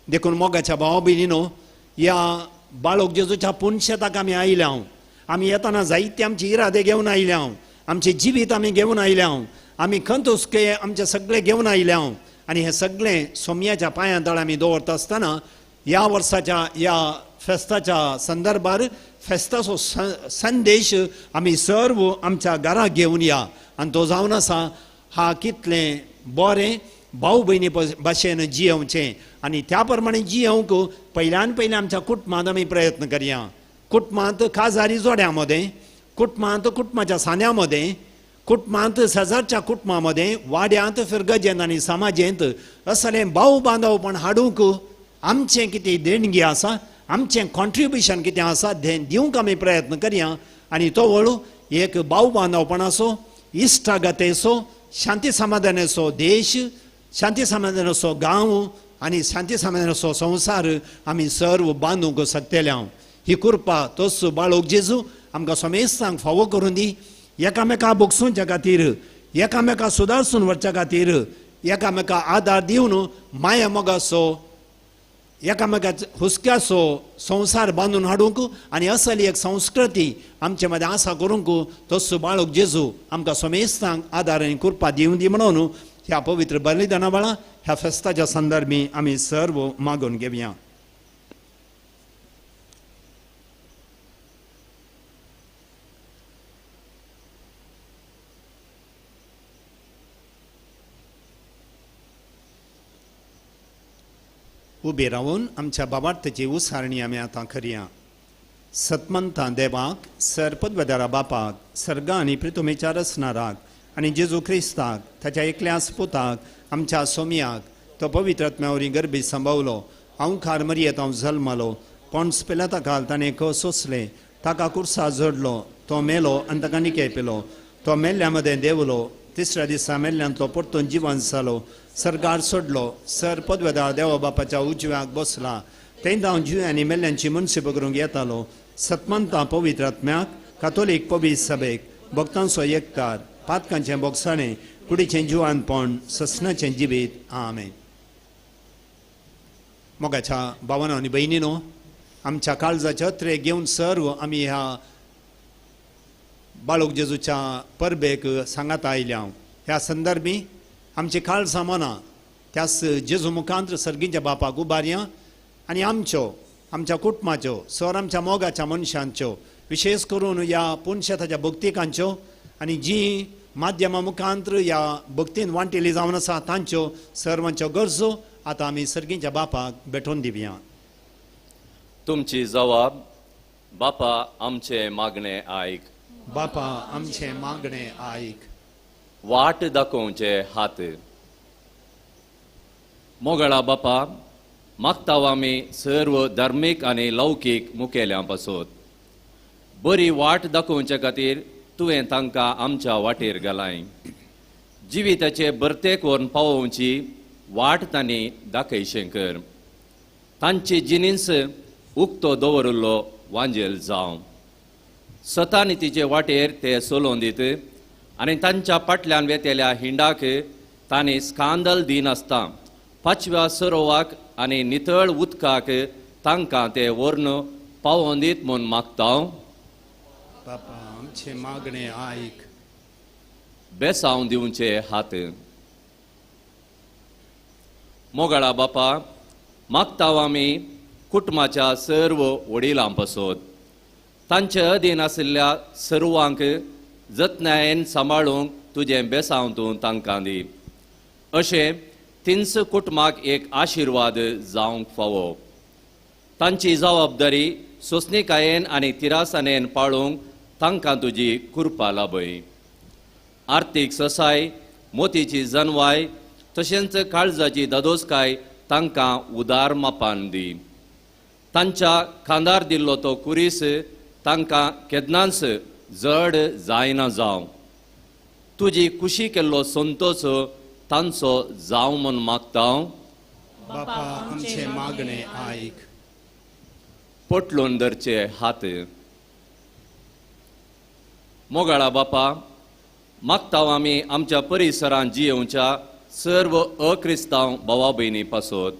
देखून मोगाच्या भावा भयणीनो ह्या बाळक जेजूच्या पुनशेताक आमी आयल्या. आमी येतना जायते आमचे इरादे घेवन आयल्या, आमचें जिवीत आमी घेवन आयल्या, आमी खंत हुस्के आमचे सगळे घेवन आयल्या आनी हें सगळें सोमयाच्या पांयां तळ आमी दवरता आसतना ह्या वर्साच्या ह्या फेस्ताच्या संदर्भार फेस्ताचो संदेश आमी सर्व आमच्या घरा घेवन या. आनी तो जावन आसा हा कितलें बरें भाव भयणी भाशेन जियोवचें आनी त्या प्रमाणे जियोवंक पयल्यान पयलीं आमच्या कुटुंबांत आमी प्रयत्न करया. कुटुंबांत काजारी जोड्यां मदें, कुटुंबांत कुटुंबाच्या सान्यां मदें, कुटुंबांत शेजारच्या कुटुंबां मदें, वाड्यांत फिरगजेंत आनी समाजेंत असलें भाव बांदवपण हाडूंक आमचें कितें देणगी आसा, आमचें कॉन्ट्रिब्युशन कितें आसा तें दिवंक आमी प्रयत्न करया. आनी तो वळू एक भाव बांदवपणाचो, इश्टागतेचो, शांती समाधानाचो देश, शांती समाधानाचो गांव आनी शांती समाधानाचो संवसार आमी सर्व बांदूंक शकतले. ही कृपा तोच बाळक जेजू आमकां समेस्तांक फावो करून दी. एकामेका भोगसुच्या खातीर, एकामेका सुदारसून व्हरच्या खातीर, एकामेका आदार दिवन माया मोगाचो, एकामेका हुस्क्याचो संवसार बांदून हाडूंक आनी असली एक संस्कृती आमचे मदें आसा करूंक तोच बाळक जेजू आमकां समेस्तांक आदार आनी कृपा दिवन दी म्हणून ह्या पवित्र बलिदाना वेळा ह्या फेस्ताच्या संदर्भी आमी सर्व मागून घेवया. उबे रावन आमच्या बाबार्थाची उसारणी आमी आतां करया. सतमंता देवाक, सरपदवदारा बापाक, सर्गा आनी प्रितुमेच्या रचणाराक आनी जेजू क्रिस्ताक ताच्या एकल्याच पुताक आमच्या सोमयाक तो पवित्र आत्म्या वरवीं गर्भी संभवलो, अंखार मरयेत हांव जल्मलो, पोंड्स पिलाता खाल ताणें क सोंसलें, ताका कुर्सा जोडलो, तो मेलो आनी ताका निके पिलो, तो मेल्ल्या मदें देंवलो, तिसऱ्या दिसा मेल्ल्यांतलो परतून जिवन जालो, सर्गार सोडलो, सर पदवेदार देवा बापाच्या उजव्याक बसला, तेंदा हांव जिव्या आनी मेल्ल्यांची मनसेप करूंक येतालो. सतमंता पवित्र आत्म्याक, कातोलीक पवित्र सभेक, भक्तांचो एकतार, पातकांचें बोगसाणें, कुडीचें जिवानपण, ससनाचें जिवीत. आमेन. मोगाच्या भावानो आनी भयणीनो, आमच्या काळजाचे अत्रे घेवन सर्व आमी ह्या बाळूक जेजूच्या परबेक सांगात आयल्या. ह्या संदर्भी आमची काळजां मनां त्याच जेजू मुखांत सर्गीच्या बापाक उबारया आनी आमच्यो, आमच्या कुटुंबाच्यो, सर आमच्या मोगाच्या मनशांच्यो, विशेष करून ह्या पुनशेताच्या भक्तिकांच्यो आनी जी माध्यमा मुखांत ह्या भक्तीन वांटिल्ली जावन आसा तांच्यो सर्वांच्यो गरजो आतां आमी सर्गीच्या बापाक भेटोवन दिवया. तुमची जवाब बापा आमचे मागणे आयक. बापा आमचे मागणे आयक. वाट दाखोवचे हात. मोगळा बापा, मागता आमी सर्व धार्मीक आनी लौकीक मुखेल्यां पासत बरी वाट दाखोवचे खातीर तुवें तांकां आमच्या वाटेर घालाय. जिविताचे भरतेक व्हरून पावोवची वाट तांणी दाखयशें कर. तांची जिनीस उक्तो दवरिल्लो वांजेल जावं. सतानितीचे वाटेर ते चलोवन दीत आनी तांच्या फाटल्यान वेतेल्या हिंडाक तांणी स्कांदल दिनासता पाचव्या सरोवाक आनी नितळ उदकाक तांकां ते व्हरून पावोवन दीत म्हूण मागता. बापा आमचे मागणे आयक. बेसांव दिवचे हात. मोगाळा बापा, मागता आमी कुटुंबाच्या सर्व वडिलां पासत तांचे अधीन आशिल्ल्या सर्वांक जतनायेन सांबाळूंक तुजें बेसांव तूं तांकां दी. अशें तिनस कुटुंबाक एक आशिर्वाद जावंक फावो. तांची जबाबदारी सोंसणीकायेन आनी तिरासानेन पाळूंक तांकां तुजी कृपा लाभय. आर्थीक ससाय, मोतीची जनवाय तशेंच काळजाची दादोसकाय तांकां उदार मापान दी. तांच्या खांदार दिल्लो तो कुरीस तांकां केन्नाच जड जायना जावं. तुजी कुशी केल्लो संतोष तांचो जावं म्हूण मागता. बापा आमचे मागणे आयक. पोटलून धरचे हात. मोगाळा बापा, मागता आमी आमच्या परिसरांत जियेवच्या सर्व अक्रिस्तांव भावा भयणी पासत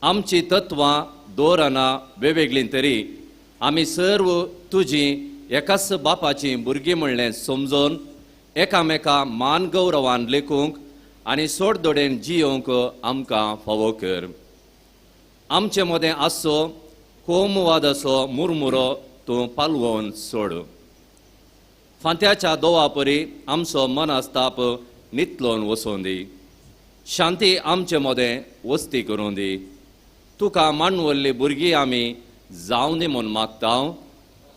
आमची तत्वां दोराना वेगवेगळीं तरी आमी सर्व तुजी एकाच बापाची भुरगीं म्हणलें समजून एकामेका मान गौरवान लेखूंक आनी सोडदोडेन जियोवंक आमकां फावो कर. आमचे मदें आसचो कोमवादाचो मुरमुरो तूं पालवोन सोड. फांत्याच्या दोवा परी आमचो मनस्ताप नितलोन वचोन दी. शांती आमचे मदें वस्ती करूं दी. तुका मांडवल्ली भुरगीं आमी जावं दी म्हूण मागता.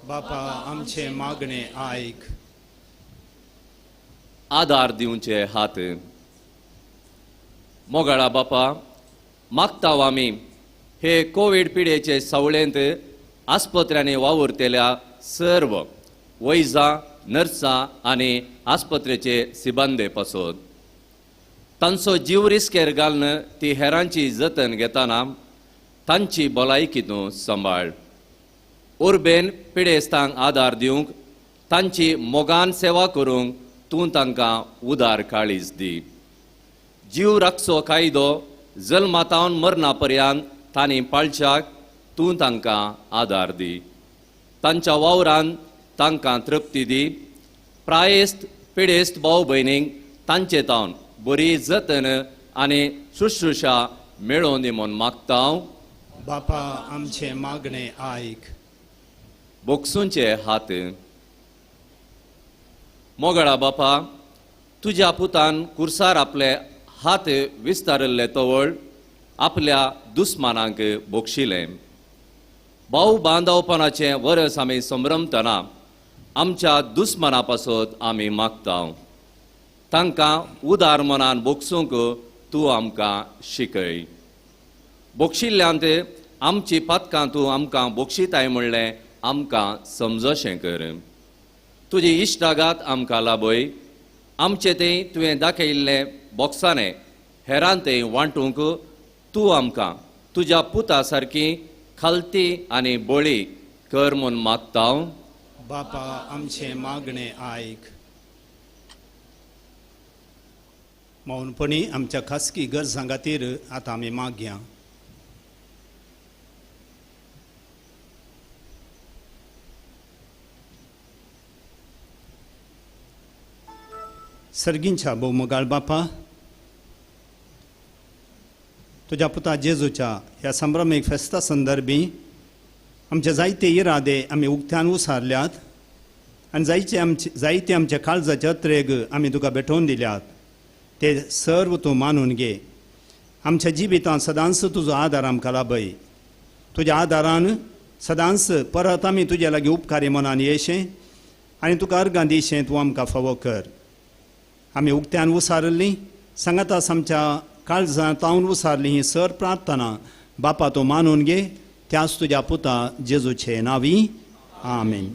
बापा आमचे मागणे आयक. आदार दिवचे हात. मोगाळा बापा, मागता आमी हे कोवीड पिडेचे सावळेंत आस्पत्र्यांनी वावुरतेल्या सर्व वैजां, नर्सां आनी आस्पत्रेचे सिबंदे पासत तांचो जीव रिस्केर घालून ती हेरांची जतन घेतना तांची भलायकी तूं सांबाळ. उर्बेन पिडेस्तांक आदार दिवंक तांची मोगान सेवा करूंक तूं तांकां उदार काळीज दी. जीव राखचो कायदो जल्मातावन मरणा पर्यंत तांणी पाळच्याक तूं तांकां आदार दी. तांच्या वावरान तांकां तृप्ती दी. प्रायेस्त पिडेस्त भाव भयणींक तांचे तावन बरी जतन आनी शुश्रुशा मेळोवन दी म्हूण मागता. बापा आमचे मागणे आयक. बोगसूंचे हात. मोगळा बापा, तुज्या पुतान कुर्सार आपले हात विस्तारिल्ले तवळ आपल्या दुस्मानांक बोगशिलें. भाव बांदवपणाचें वरस आमी संभ्रमतना आमच्या दुस्माना पासत आमी मागता. तांकां उदार मनान बोगसूंक तूं आमकां शिकय. बोगशिल्ल्यांत आमची पातकां तूं आमकां बोगशिताय म्हणलें आमकां समजशें कर. तुजी इश्टागात आमकां लाभय. आमचे तें तुवें दाखयिल्लें बोगसाणें हेरां तें वांटूंक तूं आमकां तुज्या पुता सारकी खालती आनी बळी कर म्हूण मागता. बापा आमचें मागणें आयक. मौनपणी आमच्या खासगी गरजां खातीर आतां आमी मागया. सर्गींच्या भोवमोगाळ बापा, तुज्या पुता जेजूच्या ह्या संभ्रमीक फेस्ता संदर्भी आमचे जायते इरादे आमी उक्त्यान उसारल्यात आनी जायते आमच्या काळजाचे अत्रेग आमी तुका भेटोवन दिल्यात. ते सर्व तूं मानून घे. आमच्या जिवितांत सदांच तुजो आदार आमकां लाभय. तुज्या आदारान सदांच परत आमी तुज्या लागीं उपकारी मनान येशें आनी तुका अर्गां दिशें तूं आमकां फावो कर. आमी उक्त्यान उसारिल्लीं सांगातास आमच्या काळजां तावन उसारली ही सर प्रार्थना बापा तूं मानून घे त्याच तुज्या पुता जेजूचे नांवी. आमेन.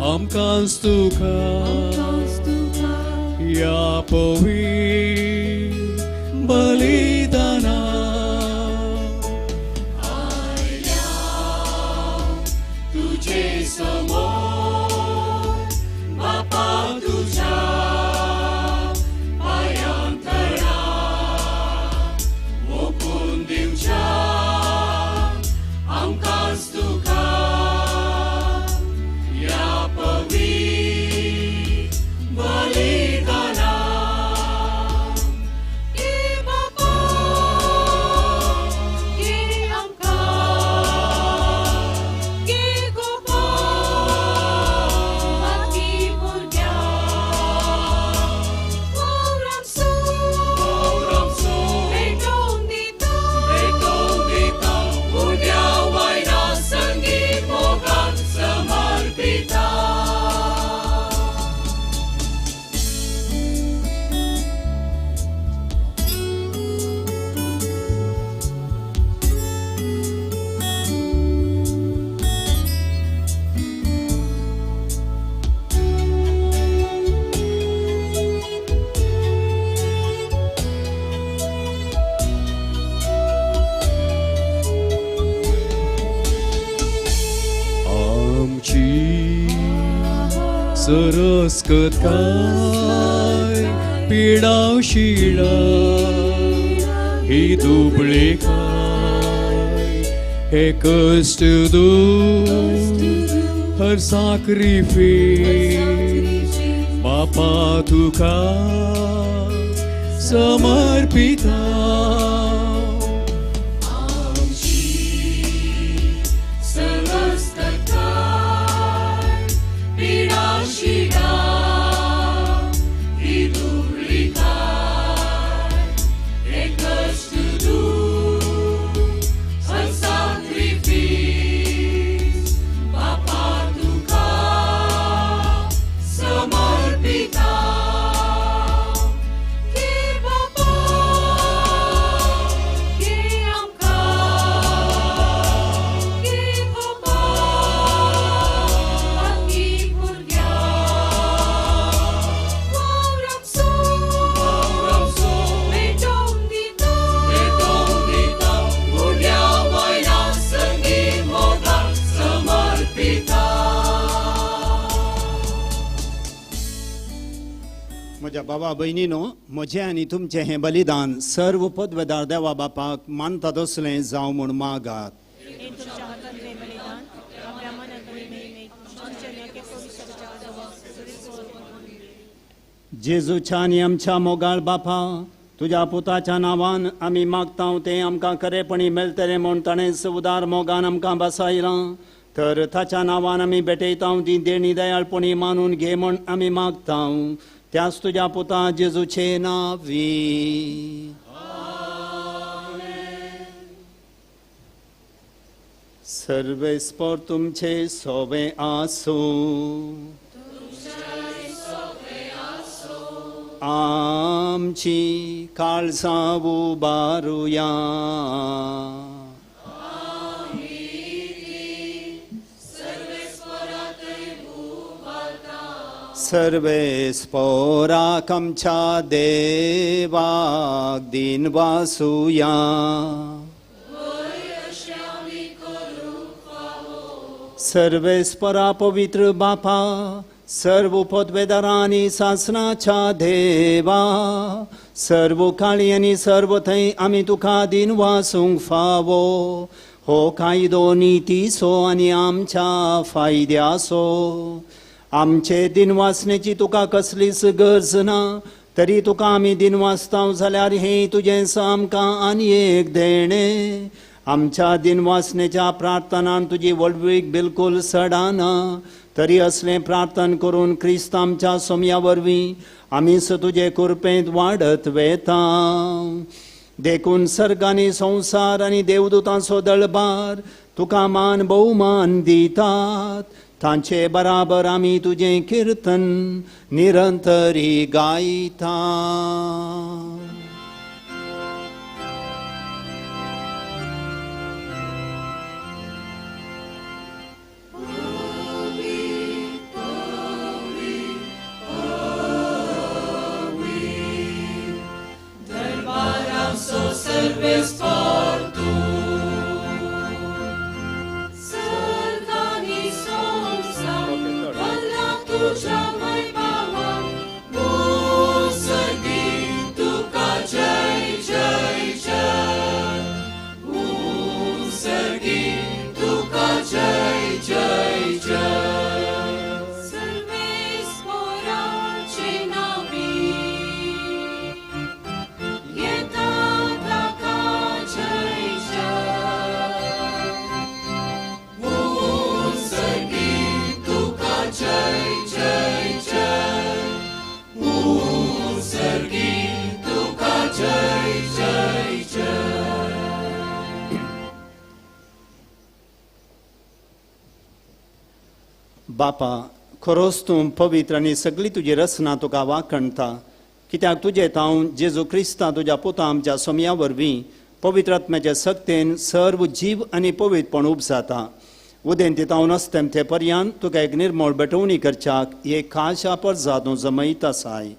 आमकांच तुका ह्या पवी बलिदाना आयल्या तुजे समोर बापा तुज्या पांयां तळा ओपून दिवच्या आमकांच तुका सरस्कत काय पिडा शिळा ही दुबळी काय हे कष्ट दूर हर साक्रिफीस बापा तुका समर्पिता. म्हज्या बाबा भयणीनो, म्हजें आनी तुमचें हें बलिदान सर्व पदवेदार देवा बापाक मानता तसलें जावं म्हूण मागात. जेजूच्या आनी आमच्या मोगाळ बापा, तुज्या पुताच्या नांवान आमी मागता तें आमकां खरेपणी मेळटलें म्हूण ताणें उदार मोगान आमकां बसायलां. तर ताच्या नांवान आमी भेटयता ती देणी दयाळपणी मानून घे म्हूण आमी मागता, त्याच तुज्या पुता जेजूचे नांवी. सर्वेस्पर तुमचे सोबे आसूं. आमची काळजां उबारुया. सर्वेस्पोराक आमच्या देवाक दिन वासुया. सर्वेस्परा पवित्र बापा, सर्व पदवेदारांनी सासनाच्या देवा, सर्व काळी आनी सर्व थंय आमी तुका दिन वासूंक फावो. हो कायदो नितीचो आनी आमच्या फायद्याचो. आमचे दिनवासनेची तुका कसलीच गरज ना, तरी तुका आमी दिनवासता जाल्यार हें तुजें आमकां आनी एक देणें. आमच्या दिनवासनेच्या प्रार्थनान तुजी व्हडवीक बिलकुल सडाना, तरी असलें प्रार्थना करून क्रिस्त आमच्या सोम्या वरवीं आमीच तुजे कृपेंत वाडत वेता. देखून सर्ग आनी संवसार आनी देवदूतांचो दळबार तुका मान भोवमान दितात. तांचे बराबर आमी तुजें किर्तन निरंतरी गायता. बापा, खरोच तूं पवित्र आनी सगळी तुजी रचना तुका वाखणता, कित्याक तुजे तावन जेजू क्रिस्ता तुज्या पुता आमच्या सोम्या वरवीं पवित्र आत्म्याच्या सक्तेन सर्व जीव आनी पवित्रपण उपजाता. उदेंती तावन अस्तेमते पर्यंत तुका एक निर्मळ भेटवणी करच्याक एक खाशा परजा तूं जमयत आसाय.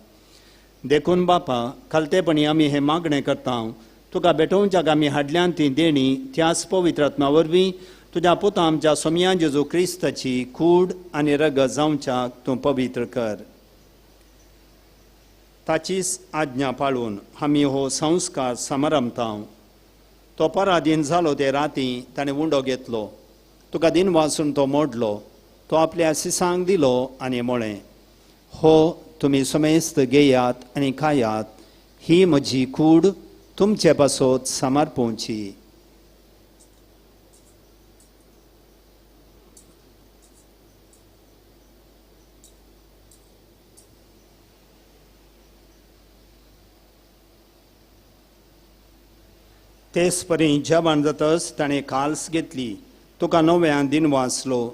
देखून बापा, खालतेपणी आमी हें मागणें करता, तुका भेटोवच्याक आमी हाडल्यान ती देणी त्याच पवित्र आत्म्या वरवीं तुज्या पुता आमच्या सोम्या जेजू क्रिस्ताची कूड आनी रगत जावच्याक तूं पवित्र कर. ताचीच आज्ञा पाळून आमी हो संस्कार समारंभता. तो पराधीन जालो ते राती ताणें उंडो घेतलो, तुका दिन वाचून तो मोडलो, तो आपल्या सिसांक दिलो आनी म्हळें, हो तुमी समेस्त घेयात आनी खायात, ही म्हजी कूड तुमचे पासत समर्पोवची. तेच परी जेवण जातच ताणें काल्स घेतली, तुका नव्यान दिन वाचलो,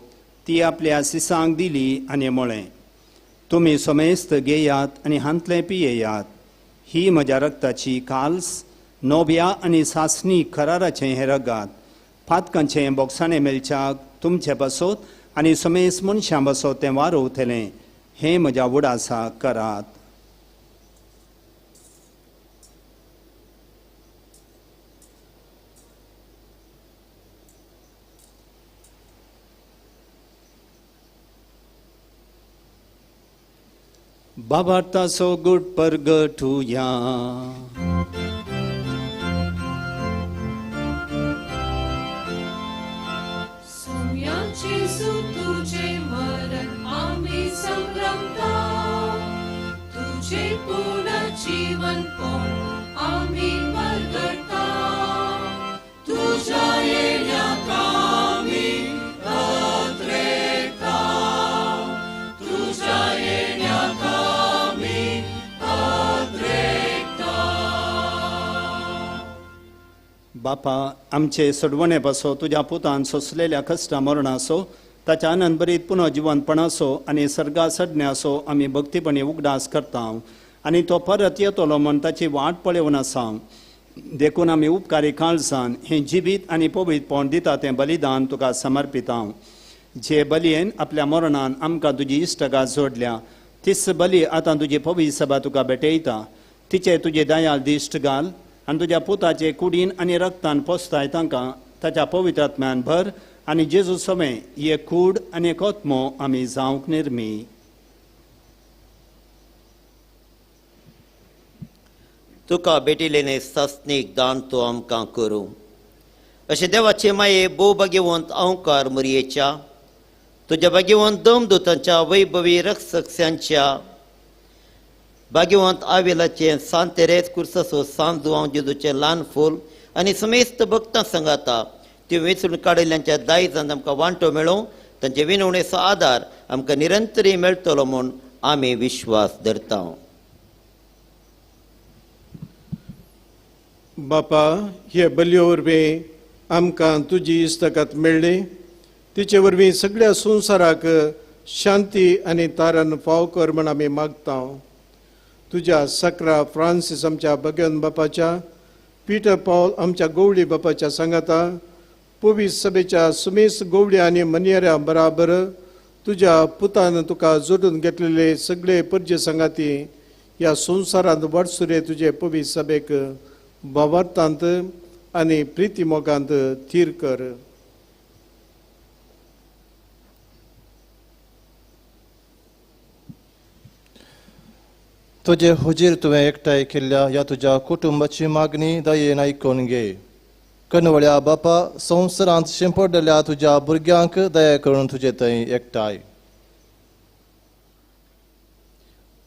ती आपल्या सिसांक दिली आनी म्हळें, तुमी समेस्त घेयात आनी हांतलें पियेयात, ही म्हज्या रक्ताची काल्स, नव्या आनी सासणी कराराचें हें रगात, पातकांचें बोगसाणें मेळच्याक तुमचे पासत आनी समेस्त मनशां पासत तें वारोवतलें, हें म्हज्या उडासाक करात. बाबार्थाचो गुट परगटुया. सोम्याचे तुझे मरण आम्ही संभ्रमता, तुझे पुनर्जीवन पण आमी परगटा तुज्या येण्याक आमी अत्रेता तुज्या येण्याक आमी अत्रेता. बापा आमचे सोडवणे पासो तुज्या पुतान सोंसलेल्या कश्टा मरणाचो ताच्या आनंदभरीत पुनर्जिवंतपणाचो आनी सर्गा सडण्याचो आमी भक्तीपणी उगडास करता आनी तो परत येतलो म्हूण ताची वाट पळोवन आसा. देखून आमी उपकारी काळजान हें जिवीत आनी पवित्रपण दिता तें बलिदान तुका समर्पिता. जे बलयेन आपल्या मरणान आमकां तुजी इश्टगात जोडल्या तीच बली आतां तुजी पवित्र सभा तुका भेटयता. तिचे तुजे दयाल दिश्ट घाल आनी तुज्या पुताचे कुडीन आनी रक्तान पोसताय तांकां ताच्या पवित्र आत्म्यान भर आनी जेजू समें एक कूड आनी एक आत्मो आमी जावंक निर्मी. तुका भेटिल्लें सासणीक दान तूं आमकां करूं अशें देवाचे माये भोव भाग्यवंत अंकार मुरयेच्या तुज्या भाग्यवंत दमदूतांच्या वैभवी रक्षकस्यांच्या भाग्यवंत आवेलाचें सांत तेरेज कुर्साचो सांत जुवांव जेजूचें ल्हान फूल आनी समेस्त भक्तां सांगाता त्यो वेंचून काडिल्ल्यांच्या दायजान आमकां वांटो मेळोवं तांचे विनवणेचो आदार आमकां निरंतरी मेळटलो म्हूण आमी विश्वास धरता. बापा हे बलयो वरवीं आमकां तुजी इश्टागत मेळ्ळी तिचे वरवीं सगळ्या संवसाराक शांती आनी तारण फाव कर म्हण आमी मागता. तुज्या सकरा फ्रांसीस आमच्या भगवन बापाच्या पीटर पावल आमच्या गोवळी बापाच्या सांगाता पवित्र सभेच्या सुमेस गोवळी आनी मनियऱ्या बराबर तुज्या पुतान तुका जोडून घेतलेले सगळे परजे सांगाती ह्या संवसारांत वाटसुरे तुजे पवित्र सभेक भावार्थांत आनी प्रिती मोगांत थीर कर. तुजे हुजीर तुवें एकठांय केल्ल्या ह्या तुज्या कुटुंबाची मागणी दयेन आयकून घे. कनवळ्या बापा संवसारांत शिंपडलेल्या तुज्या भुरग्यांक दया करून तुजे थंय एकठांय.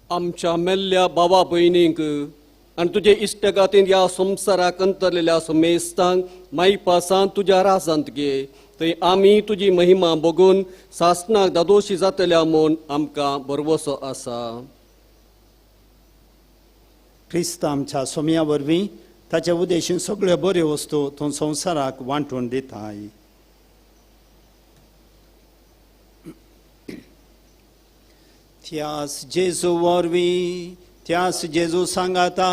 आमच्या मेल्ल्या बाबा भयणींक आनी तुजे इश्टगातीन ह्या संवसाराक अंतरलेल्या समेस्तांक मायपासान तुज्या राजांत घे थंय आमी तुजी महिमा बघून सासणाक दादोशी जातल्या म्हूण आमकां भरवसो आसा. क्रिस्त आमच्या सोम्या वरवीं ताच्या उद्देशीन सगळ्यो बऱ्यो वस्तू तूं संवसाराक वांटून दिताय. त्यास जेजू वरवीं त्यास जेजू सांगाता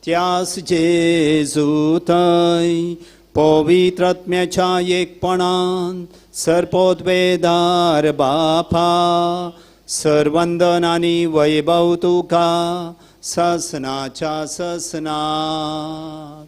त्यास जेजू थंय पवित्र आत्म्याच्या एकपणान सर्पोद्वेदार बापा सर्वंदन आनी वैभव तुका ससनाच्या ससनाक.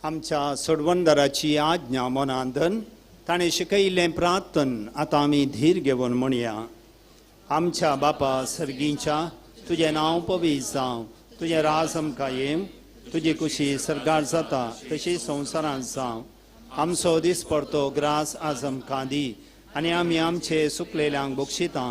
आमच्या सोडवणदाराची आज्ञा मनांदन ताणें शिकयिल्लें प्रार्थन आतां आमी धीर घेवन म्हणया. आमच्या बापा सर्गींच्या तुजें नांव पवित्र जावं तुजें राज आमकां येवं तुजी कुशी सर्गार जाता तशी संवसारांत जावं. आमचो दीस पडतो ग्रास आज आमकां दी आनी आमी आमचे सुकलेल्यांक बक्षिता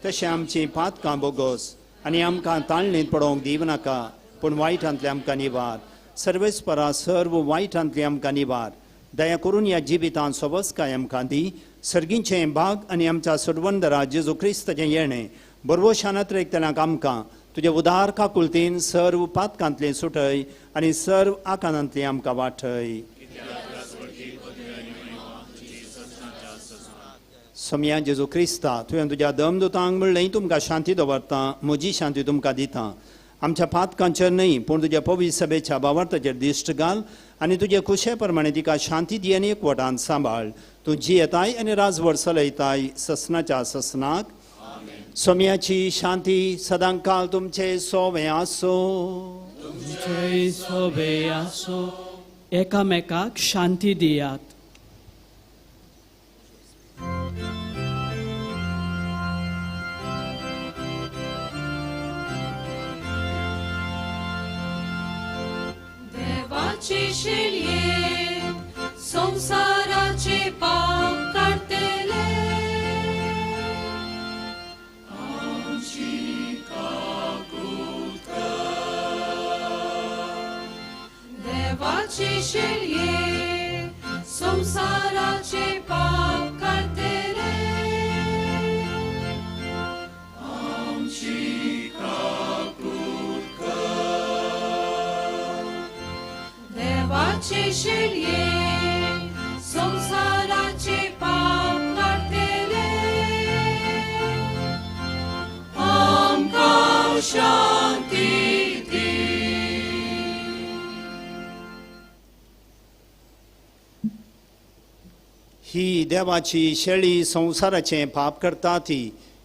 तशें आमचीं पातकां बोगोस आनी आमकां ताळणींत पडोवंक दिवं नाका पूण वायटांतलें आमकां निवार. सर्वेस्परा सर्व वायटांतलें आमकां निवार. दया करून ह्या जिवितांत सोबसकाय आमकां दी. सर्गींचें भाग आनी आमच्या सोडवंदरा जेजू क्रिस्ताचें येणें बरवशान अत्रेकतल्यांक आमकां तुजे उदार काकुळतीन सर्व पातकांतलें सुटय आनी सर्व आकांतांतलें आमकां वाटय. सोमया जेजू क्रिस्ता तुवें तुज्या दमदुतांक म्हणलें तुमकां शांती दवरता म्हजी शांती तुमकां दिता. आमच्या पातकांचेर न्हय पूण तुज्या पवित्र सभेच्या भावार्थाचेर दिश्ट घाल आनी तुजे खुशे प्रमाणे तिका शांती दी आनी एकवटान सांबाळ. तूं जियेताय आनी राजवट चलयताय ससनाच्या ससनाक. सोमयाची शांती सदांकाल तुमचे सोवे आसो. तुमचे सोवे आसो. एकामेकाक शांती दियात. देवाचे शेलये संसाराचे पाप काडटले. देवाचे शेलये संवसाराचे पाप काडटले. आमची काकूट कर, देवाचे शेलये संवसाराचे पाप काडटले. आमकां शांती दी. ही देवाची शेळी संवसाराचें पाप करता ती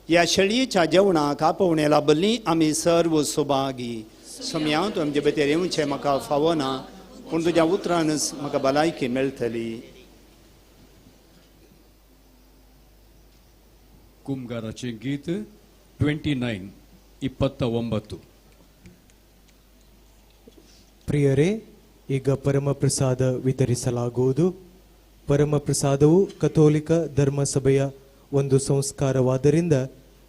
ह्या शेळयेच्या जेवणाक आपोवणे लाभल्ली आमी सर्व सुभागी. सोम्या, तूं आमचे भितर येवचें म्हाका फावना, पूण तुज्या उतरानच म्हाका भलायकी मेळटली. कुमगाराचें गीत 29 29. ಪ್ರಿಯರೇ, ಈಗ ಪರಮಪ್ರಸಾದ ವಿತರಿಸಲಾಗುವುದು. ಪರಮಪ್ರಸಾದವು ಕಥೋಲಿಕ ಧರ್ಮಸಭೆಯ ಒಂದು ಸಂಸ್ಕಾರವಾದ್ದರಿಂದ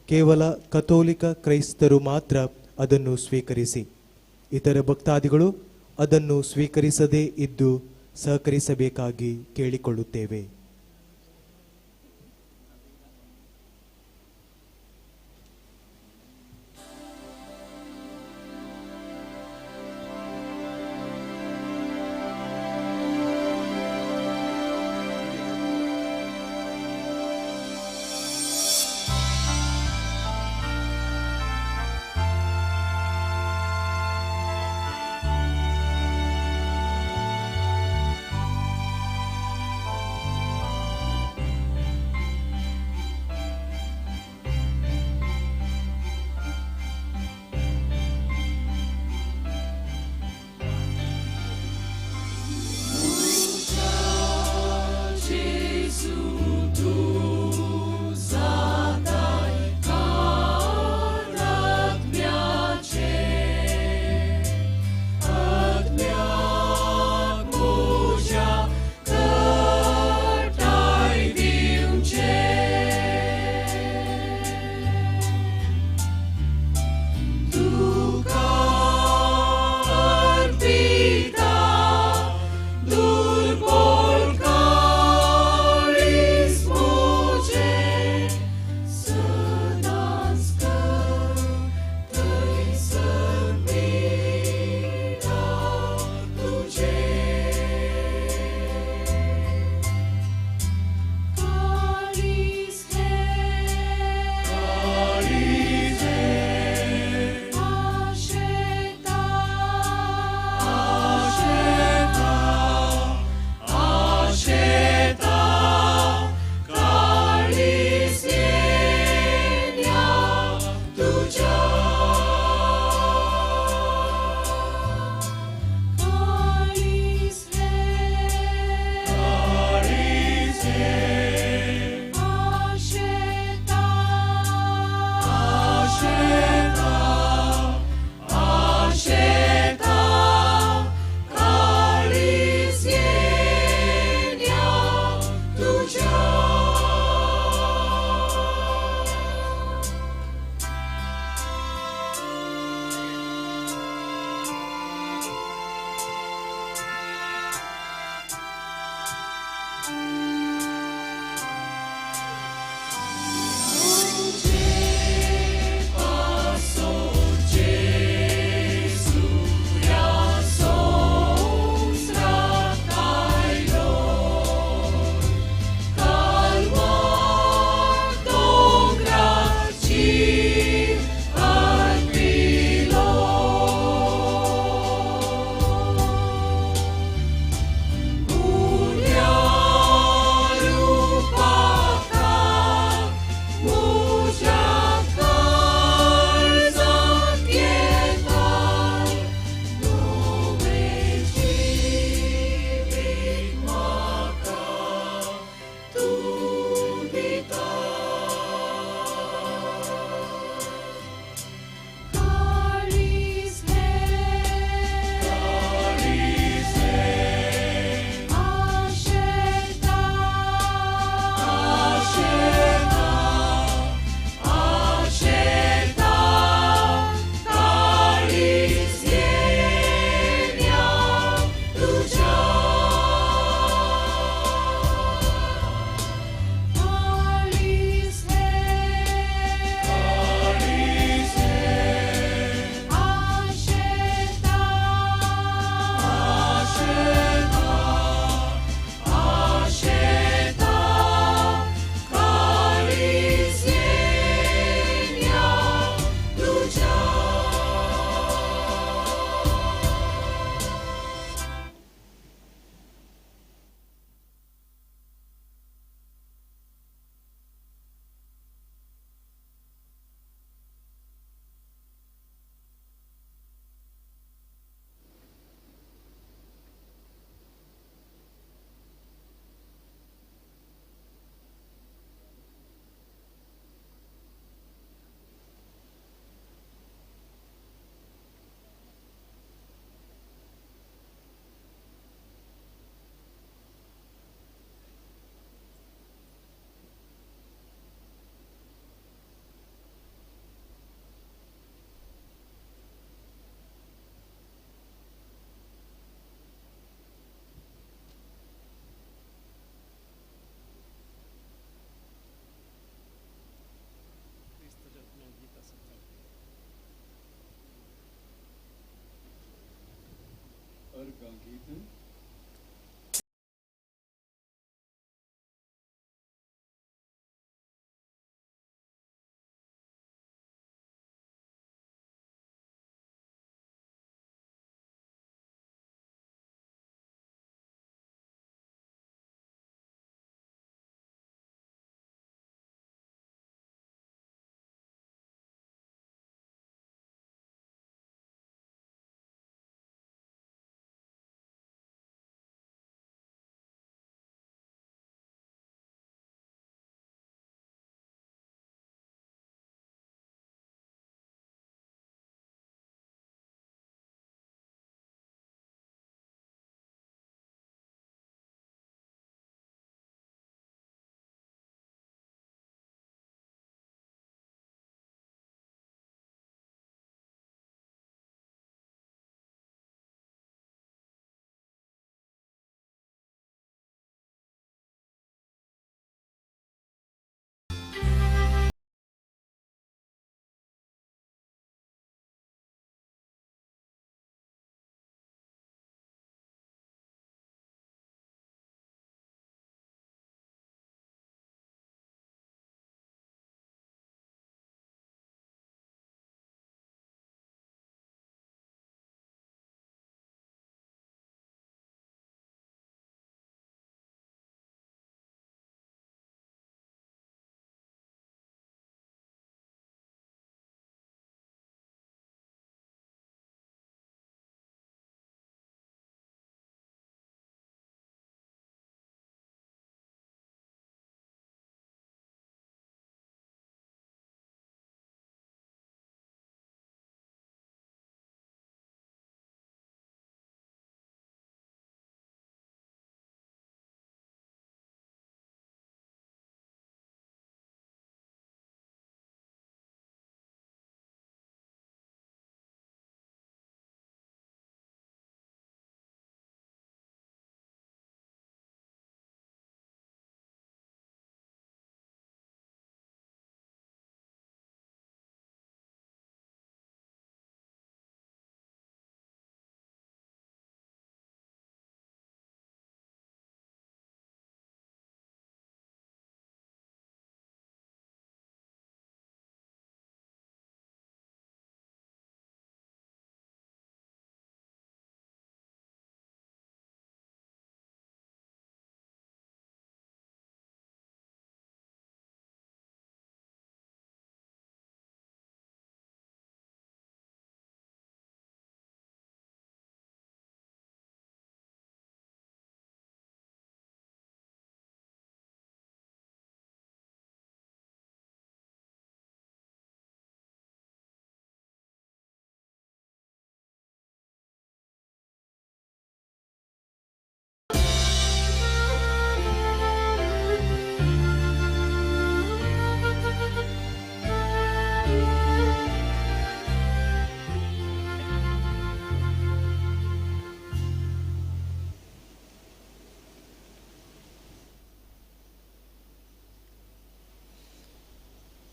ಕೇವಲ ಕಥೋಲಿಕ ಕ್ರೈಸ್ತರು ಮಾತ್ರ ಅದನ್ನು ಸ್ವೀಕರಿಸಿ, ಇತರ ಭಕ್ತಾದಿಗಳು ಅದನ್ನು ಸ್ವೀಕರಿಸದೇ ಇದ್ದು ಸಹಕರಿಸಬೇಕಾಗಿ ಕೇಳಿಕೊಳ್ಳುತ್ತೇವೆ.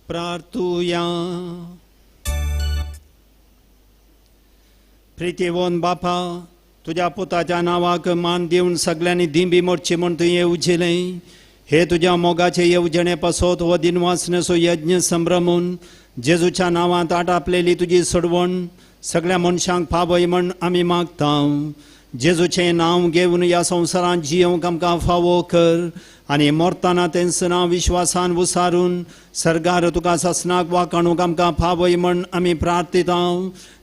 प्रार्थुया. प्रितीवन बापा, तुज्या पुताच्या नांवाक मान दिवन सगल्यांनी दिंबी मोडची म्हूण तुवें येवजिलें. हे तुज्या मोगाचे येवजणे पासत हो दिनवासनेचो यज्ञ संभ्रमून जेजूच्या नांवांत आटापलेली तुजी सोडवण सगळ्या मनशांक फावय म्हण आमी मागता. जेजूचें नांव घेवन ह्या संवसारांत जियोवंक आमकां फावो कर आनी मरतना तेंच नांव विश्वासान उसारून सर्गार तुका सासणाक वाकाणूंक आमकां फावय म्हण आमी प्रार्थिता.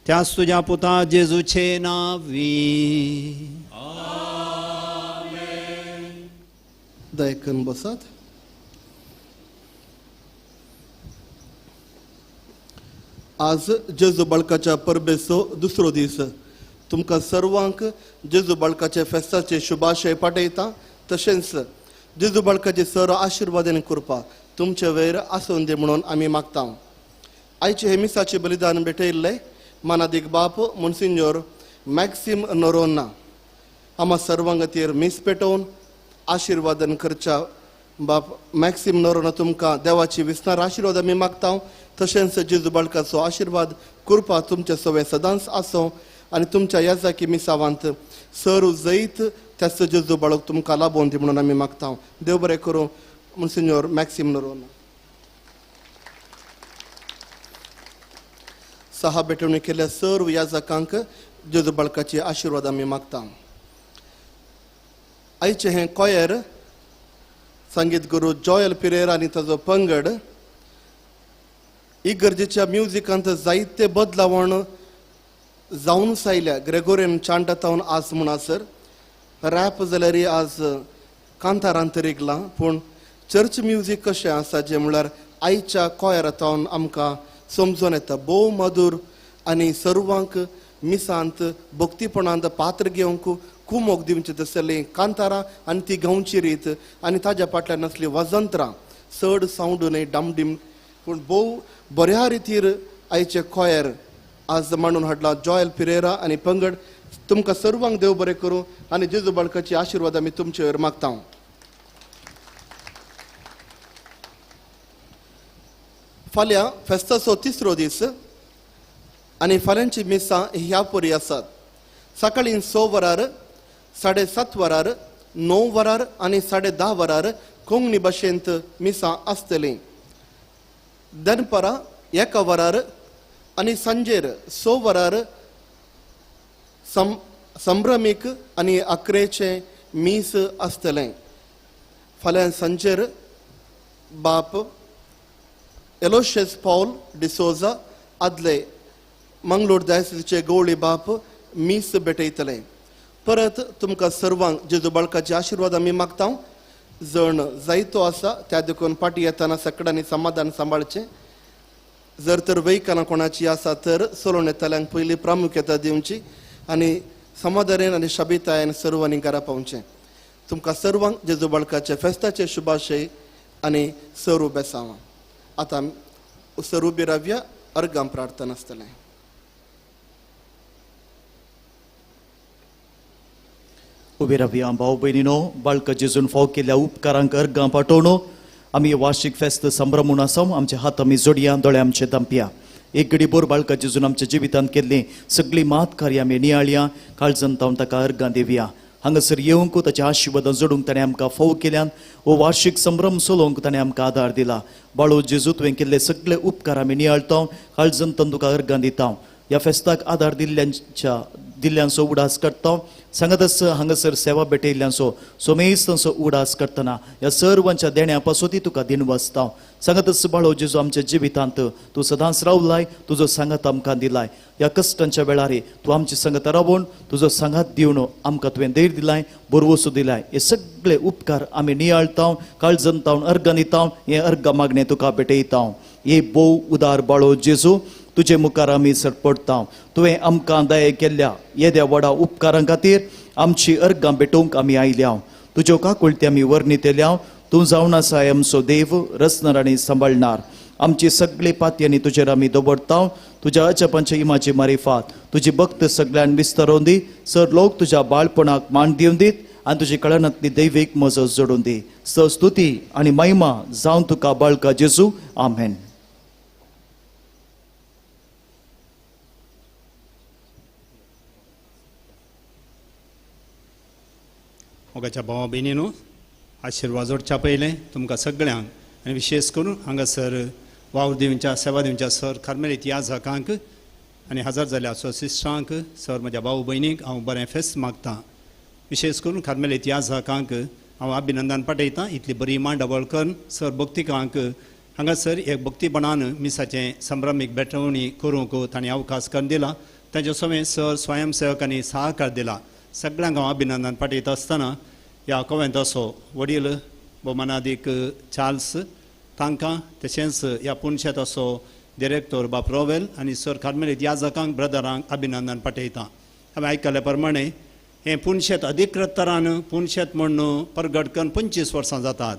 त्याच तुज्या पुता जेजूचे नांवी. दयकन बसात. आज जेजू बाळकाच्या परबेचो दुसरो दीस. तुमकां सर्वांक जेजू बाळकाचे फेस्ताचे शुभाशय पाठयता. तशेंच जेजू बाळकाचे सर आशिर्वाद आनी कृपा तुमचे वयर आसून दी म्हणून आमी मागता. आयचे हे मिसाचे बलिदान भेटयल्ले मानादीक बाप मोन्सिन्योर मॅक्सिम नोरोन्ना आमा सर्वांक खातीर मीस पेटोवन आशिर्वादन करच्या बाप मॅक्सिम नोरोन्ना तुमकां देवाची विसनार आशिर्वाद आमी मागता. तशेंच जेजू बाळकाचो आशिर्वाद कृपा तुमचे सवे सदांच आसूं. आनी तुमच्या याजाकी मिसावांत सर जैत त्याच जेजू बाळक तुमकां लाबोवन दी म्हणून आमी मागता. देव बरें करूं. Monsignor Maxim Noronha. सहा भेटवणी केल्ल्या सर्व याजकांक जेजू बाळकाचे आशिर्वाद आमी मागता. आयचें हें कॉयर संगीत गुरू जॉयल पिरेरा आनी ताजो पंगड इगर्जेच्या म्युजिकांत जायते बदलावण जावन आयल्या. ग्रेगोरियन चांटातावन आज म्हणसर रॅप जाल्यार आज कांतारांत रिगलां, पूण चर्च म्युजीक कशें आसा जें म्हणल्यार आयच्या कॉयरातावन आमकां समजून येता. भोव मधूर आनी सर्वांक मिसांत भक्तीपणांत पात्र घेवंक कुमोक दिवचें तसलीं कांतारां आनी ती गांवची रीत आनी ताज्या फाटल्यान आसली वाजंत्रां, चड सावंड न्हय डामडीम, पूण भोव बऱ्या रितीर आयचे कॉयर आज मांडून हाडला जॉयल पिरेरा आनी पंगड. तुमकां सर्वांक देव बरें करूं आनी जेजू बाळकाची आशिर्वाद आमी तुमचे वयर मागता. फाल्यां फेस्ताचो तिसरो दीस आनी फाल्यांची मिसां ह्या परी आसात. सकाळीं 6 वरार, 7:30 वरार, 9 वरार आनी 10:30 वरार कोंकणी भाशेंत मिसां आसतलीं. दनपरां 1 वरार आनी सांजेर 6 वरार संभ्रमीक आनी आकरेचें मीस आसतलें. फाल्यां सांजेर बाप एलोशियस पॉल डिसोजा आदले मंगलोर दायसीचे गवळी बाप मीस भेटयतले. परत तुमकां सर्वांक जेजू बाळकाचे आशिर्वाद आमी मागता. जण जायतो आसा त्या देखून फाटीं येतना सगळ्यांनी समाधान सांबाळचें. जर तर वैकानां कोणाची आसा तर चलोवन येतल्यांक पयलीं प्रामुख्यता दिवची आनी समाधानेन आनी शाबितायेन सर्वांनी घरा पावचें. तुमकां सर्वांक जेजू बाळकाचे फेस्ताचे शुभाशय आनी सर्व बेसांव. आतां सर उबी रावया, अर्गां प्रार्थना आसतलें. उबी रावया भाव भयणीनो, बाळका जेजून फाव केल्ल्या उपकारांक अर्गां पाठोवनो. आमी वार्षिक फेस्त संभ्रमून आसा. आमचे हात आमी जोडया, दोळे आमचे दांपया. एक घडीभर बाळका जेजून आमच्या जिवितांत केल्लीं सगळीं मात कार्यां आमी नियाळया, काळजान तावन ताका अर्गां दिवया. हांगासर येवंक ताच्या आशिर्वादां जोडूंक ताणें आमकां फोव केल्यान. हो वार्षिक संभ्रम चलोवंक ताणें आमकां आदार दिला. बाळो जेजू, तुवें केल्ले सगळे उपकार आमी नियाळता, काळजान तुका अर्गां दिता. ह्या फेस्ताक आदार दिल्ल्यांचो उडास करता. सांगतच हांगासर सेवा भेटयल्ल्यांचो सोमेस्तांचो उडास करतना ह्या सर्वांच्या देण्या पासोती तुका दिन वाचता. सांगतच बाळो जेजू, आमच्या जिवितांत तूं सदांच रावलाय, तुजो सांगात आमकां दिलाय. ह्या कश्टांच्या वेळार तूं आमची सांगात रावून तुजो सांगात दिवन आमकां तुवें धैर्य दिलाय, भरवसो दिलाय. हे सगळे उपकार आमी नियाळता, काळजन तावन अर्गां दिता. हें अर्गां मागणें तुका भेटयता. हे भोव उदार बाळो जेजू, तुजे मुखार आमी सरपडटा. तुवें आमकां दया केल्ल्या येद्या व्हडा उपकारां खातीर आमची अर्गां भेटोवंक आमी आयल्या. तुज्यो काकुळटी आमी वर्णितल्या. तूं जावन आसा आमचो देव, रचणार आनी सांबाळणार. आमची सगळी पातयांनी तुजेर आमी दवरता. तुज्या अजापांच्या इमाची मारिफात तुजी भक्त सगळ्यान विस्तारोवन दी. सर लोक तुज्या बाळपणाक मान दिवन दीत आनी तुजी कळनांतली दैवीक मजत जोडून दी. स्तुती आनी महिमा जावन तुका बाळका जेजू. आमेन. मोगाच्या भावा भयणीनो, आशिर्वाद जोडच्या पयलें तुमकां सगळ्यांक आनी विशेष करून हांगासर वावर दिवच्या सेवा दिवच्या सर कार्मेलीत याजकांक आनी हजर जाल्या सिस्टरांक, सर म्हज्या भाव भयणीक हांव बरें फेस्त मागता. विशेष करून कार्मेलीत याजकांक हांव अभिनंदन पाठयतां. इतली बरी मांडावळ करून सर भक्तिकांक हांगासर एक भक्तीपणान मिसाचें संभ्रमीक भेटवणी करूंक तांणी अवकाश करून दिला. तांचे सगळें सर स्वयंसेवकांनी सहकार दिला. सगळ्यांक हांव अभिनंदन पाठयता आसतना ह्या कोवेंताचो वडील भोवमानादीक चार्ल्स तांकां, तशेंच ह्या पुनशेताचो डिरेक्टर बाप रोवेल आनी सर कार्मेलीत याजकांक ब्रदरांक अभिनंदन पाठयता. हांवें आयकल्ल्या प्रमाणे हें पुनशेत अधिकृत तरान पुनशेत म्हूण परगट करून 25 वर्सां जातात.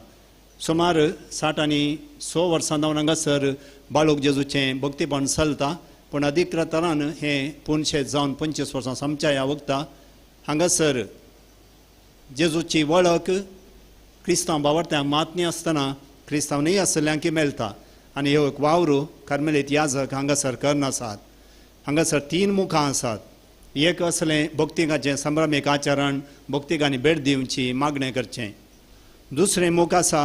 सुमार 60 आनी 100 वर्सां जावन हांगासर बाळूक जेजूचें भक्तीपण चलता, पूण अधिकृत तरान हें पुनशेत जावन 25 वर्सां सामच्या ह्या वखता हांगासर जेजूची वळख क्रिस्तांव बावडत्यांक मात न्ही आसतना क्रिस्तांव न्ही आसल्ल्यांकी मेळटा. आनी ह्यो एक वावर कार्मेलीत याजक हांगासर करनासात. हांगासर 3 मुखां आसात. एक असलें भक्तिकाचें संभ्रमीक आचरण भक्तिकांनी भेट दिवची मागणें करचें. दुसरें मुख आसा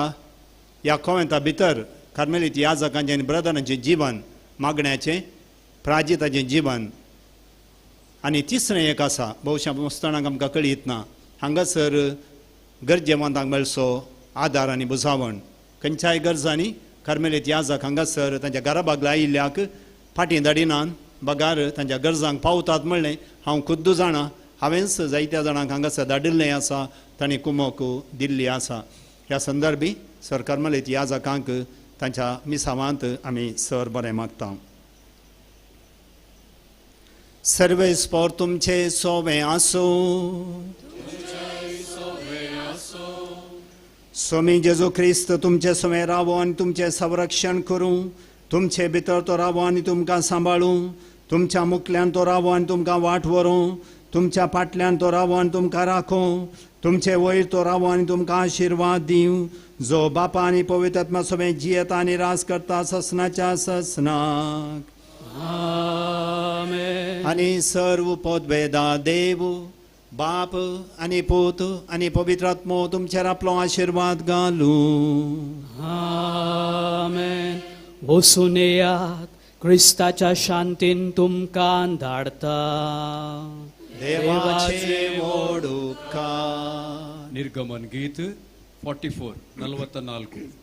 ह्या कोवेंता भितर कार्मेलीत याजकांचें आनी ब्रदरांचें जीवन मागण्याचें प्राजिताचें जीवन. आनी तिसरें एक आसा भोवशा मुस्ताणांक आमकां कळीत ना, हांगासर गरजेवंतांक मेळचो आदार आनी बुजावण. खंयच्याय गरजांनी कार्मेलीत याजक हांगासर तांच्या घरा बागला आयिल्ल्याक फाटीं धाडिनान बगार तांच्या गरजांक पावतात म्हणलें हांव खुद्द जाणा. हांवेंच जायत्या जाणांक हांगासर धाडिल्लें आसा, तांणी कुमोक दिल्ली आसा. ह्या संदर्भी सर कार्मेलीत याजकांक तांच्या मिसावांत आमी सर बरें मागता. सर्वेस्पोर तुमचे सोवें आसूं. स्वामी जेजू क्रिस्त तुमचे सवें रावो आनी तुमचें संरक्षण करूं. तुमचे भितर तो रावो आनी तुमकां सांबाळूं. तुमच्या मुखल्यान तो रावो आनी तुमकां वाट व्हरूं. तुमच्या फाटल्यान तो रावो आनी तुमकां राखूं. तुमचे वयर तो रावो आनी तुमकां आशिर्वाद दिवं. जो बापा आनी पवित्र आत्मा सवें जियेता आनी राज करता ससनाच्या ससनाक. आमेन. आनी सर्व पदवेदा देव बाप आनी पूत आनी पवित्र आत्मो तुमचेर आपलो आशिर्वाद घालूं. आमेन. वचून येयात, क्रिस्ताच्या शांतीन तुमकां धाडता. देवाचे व्हड उपकार. ನಿರ್ಗಮನ್ ಗೀತ್ 44 44.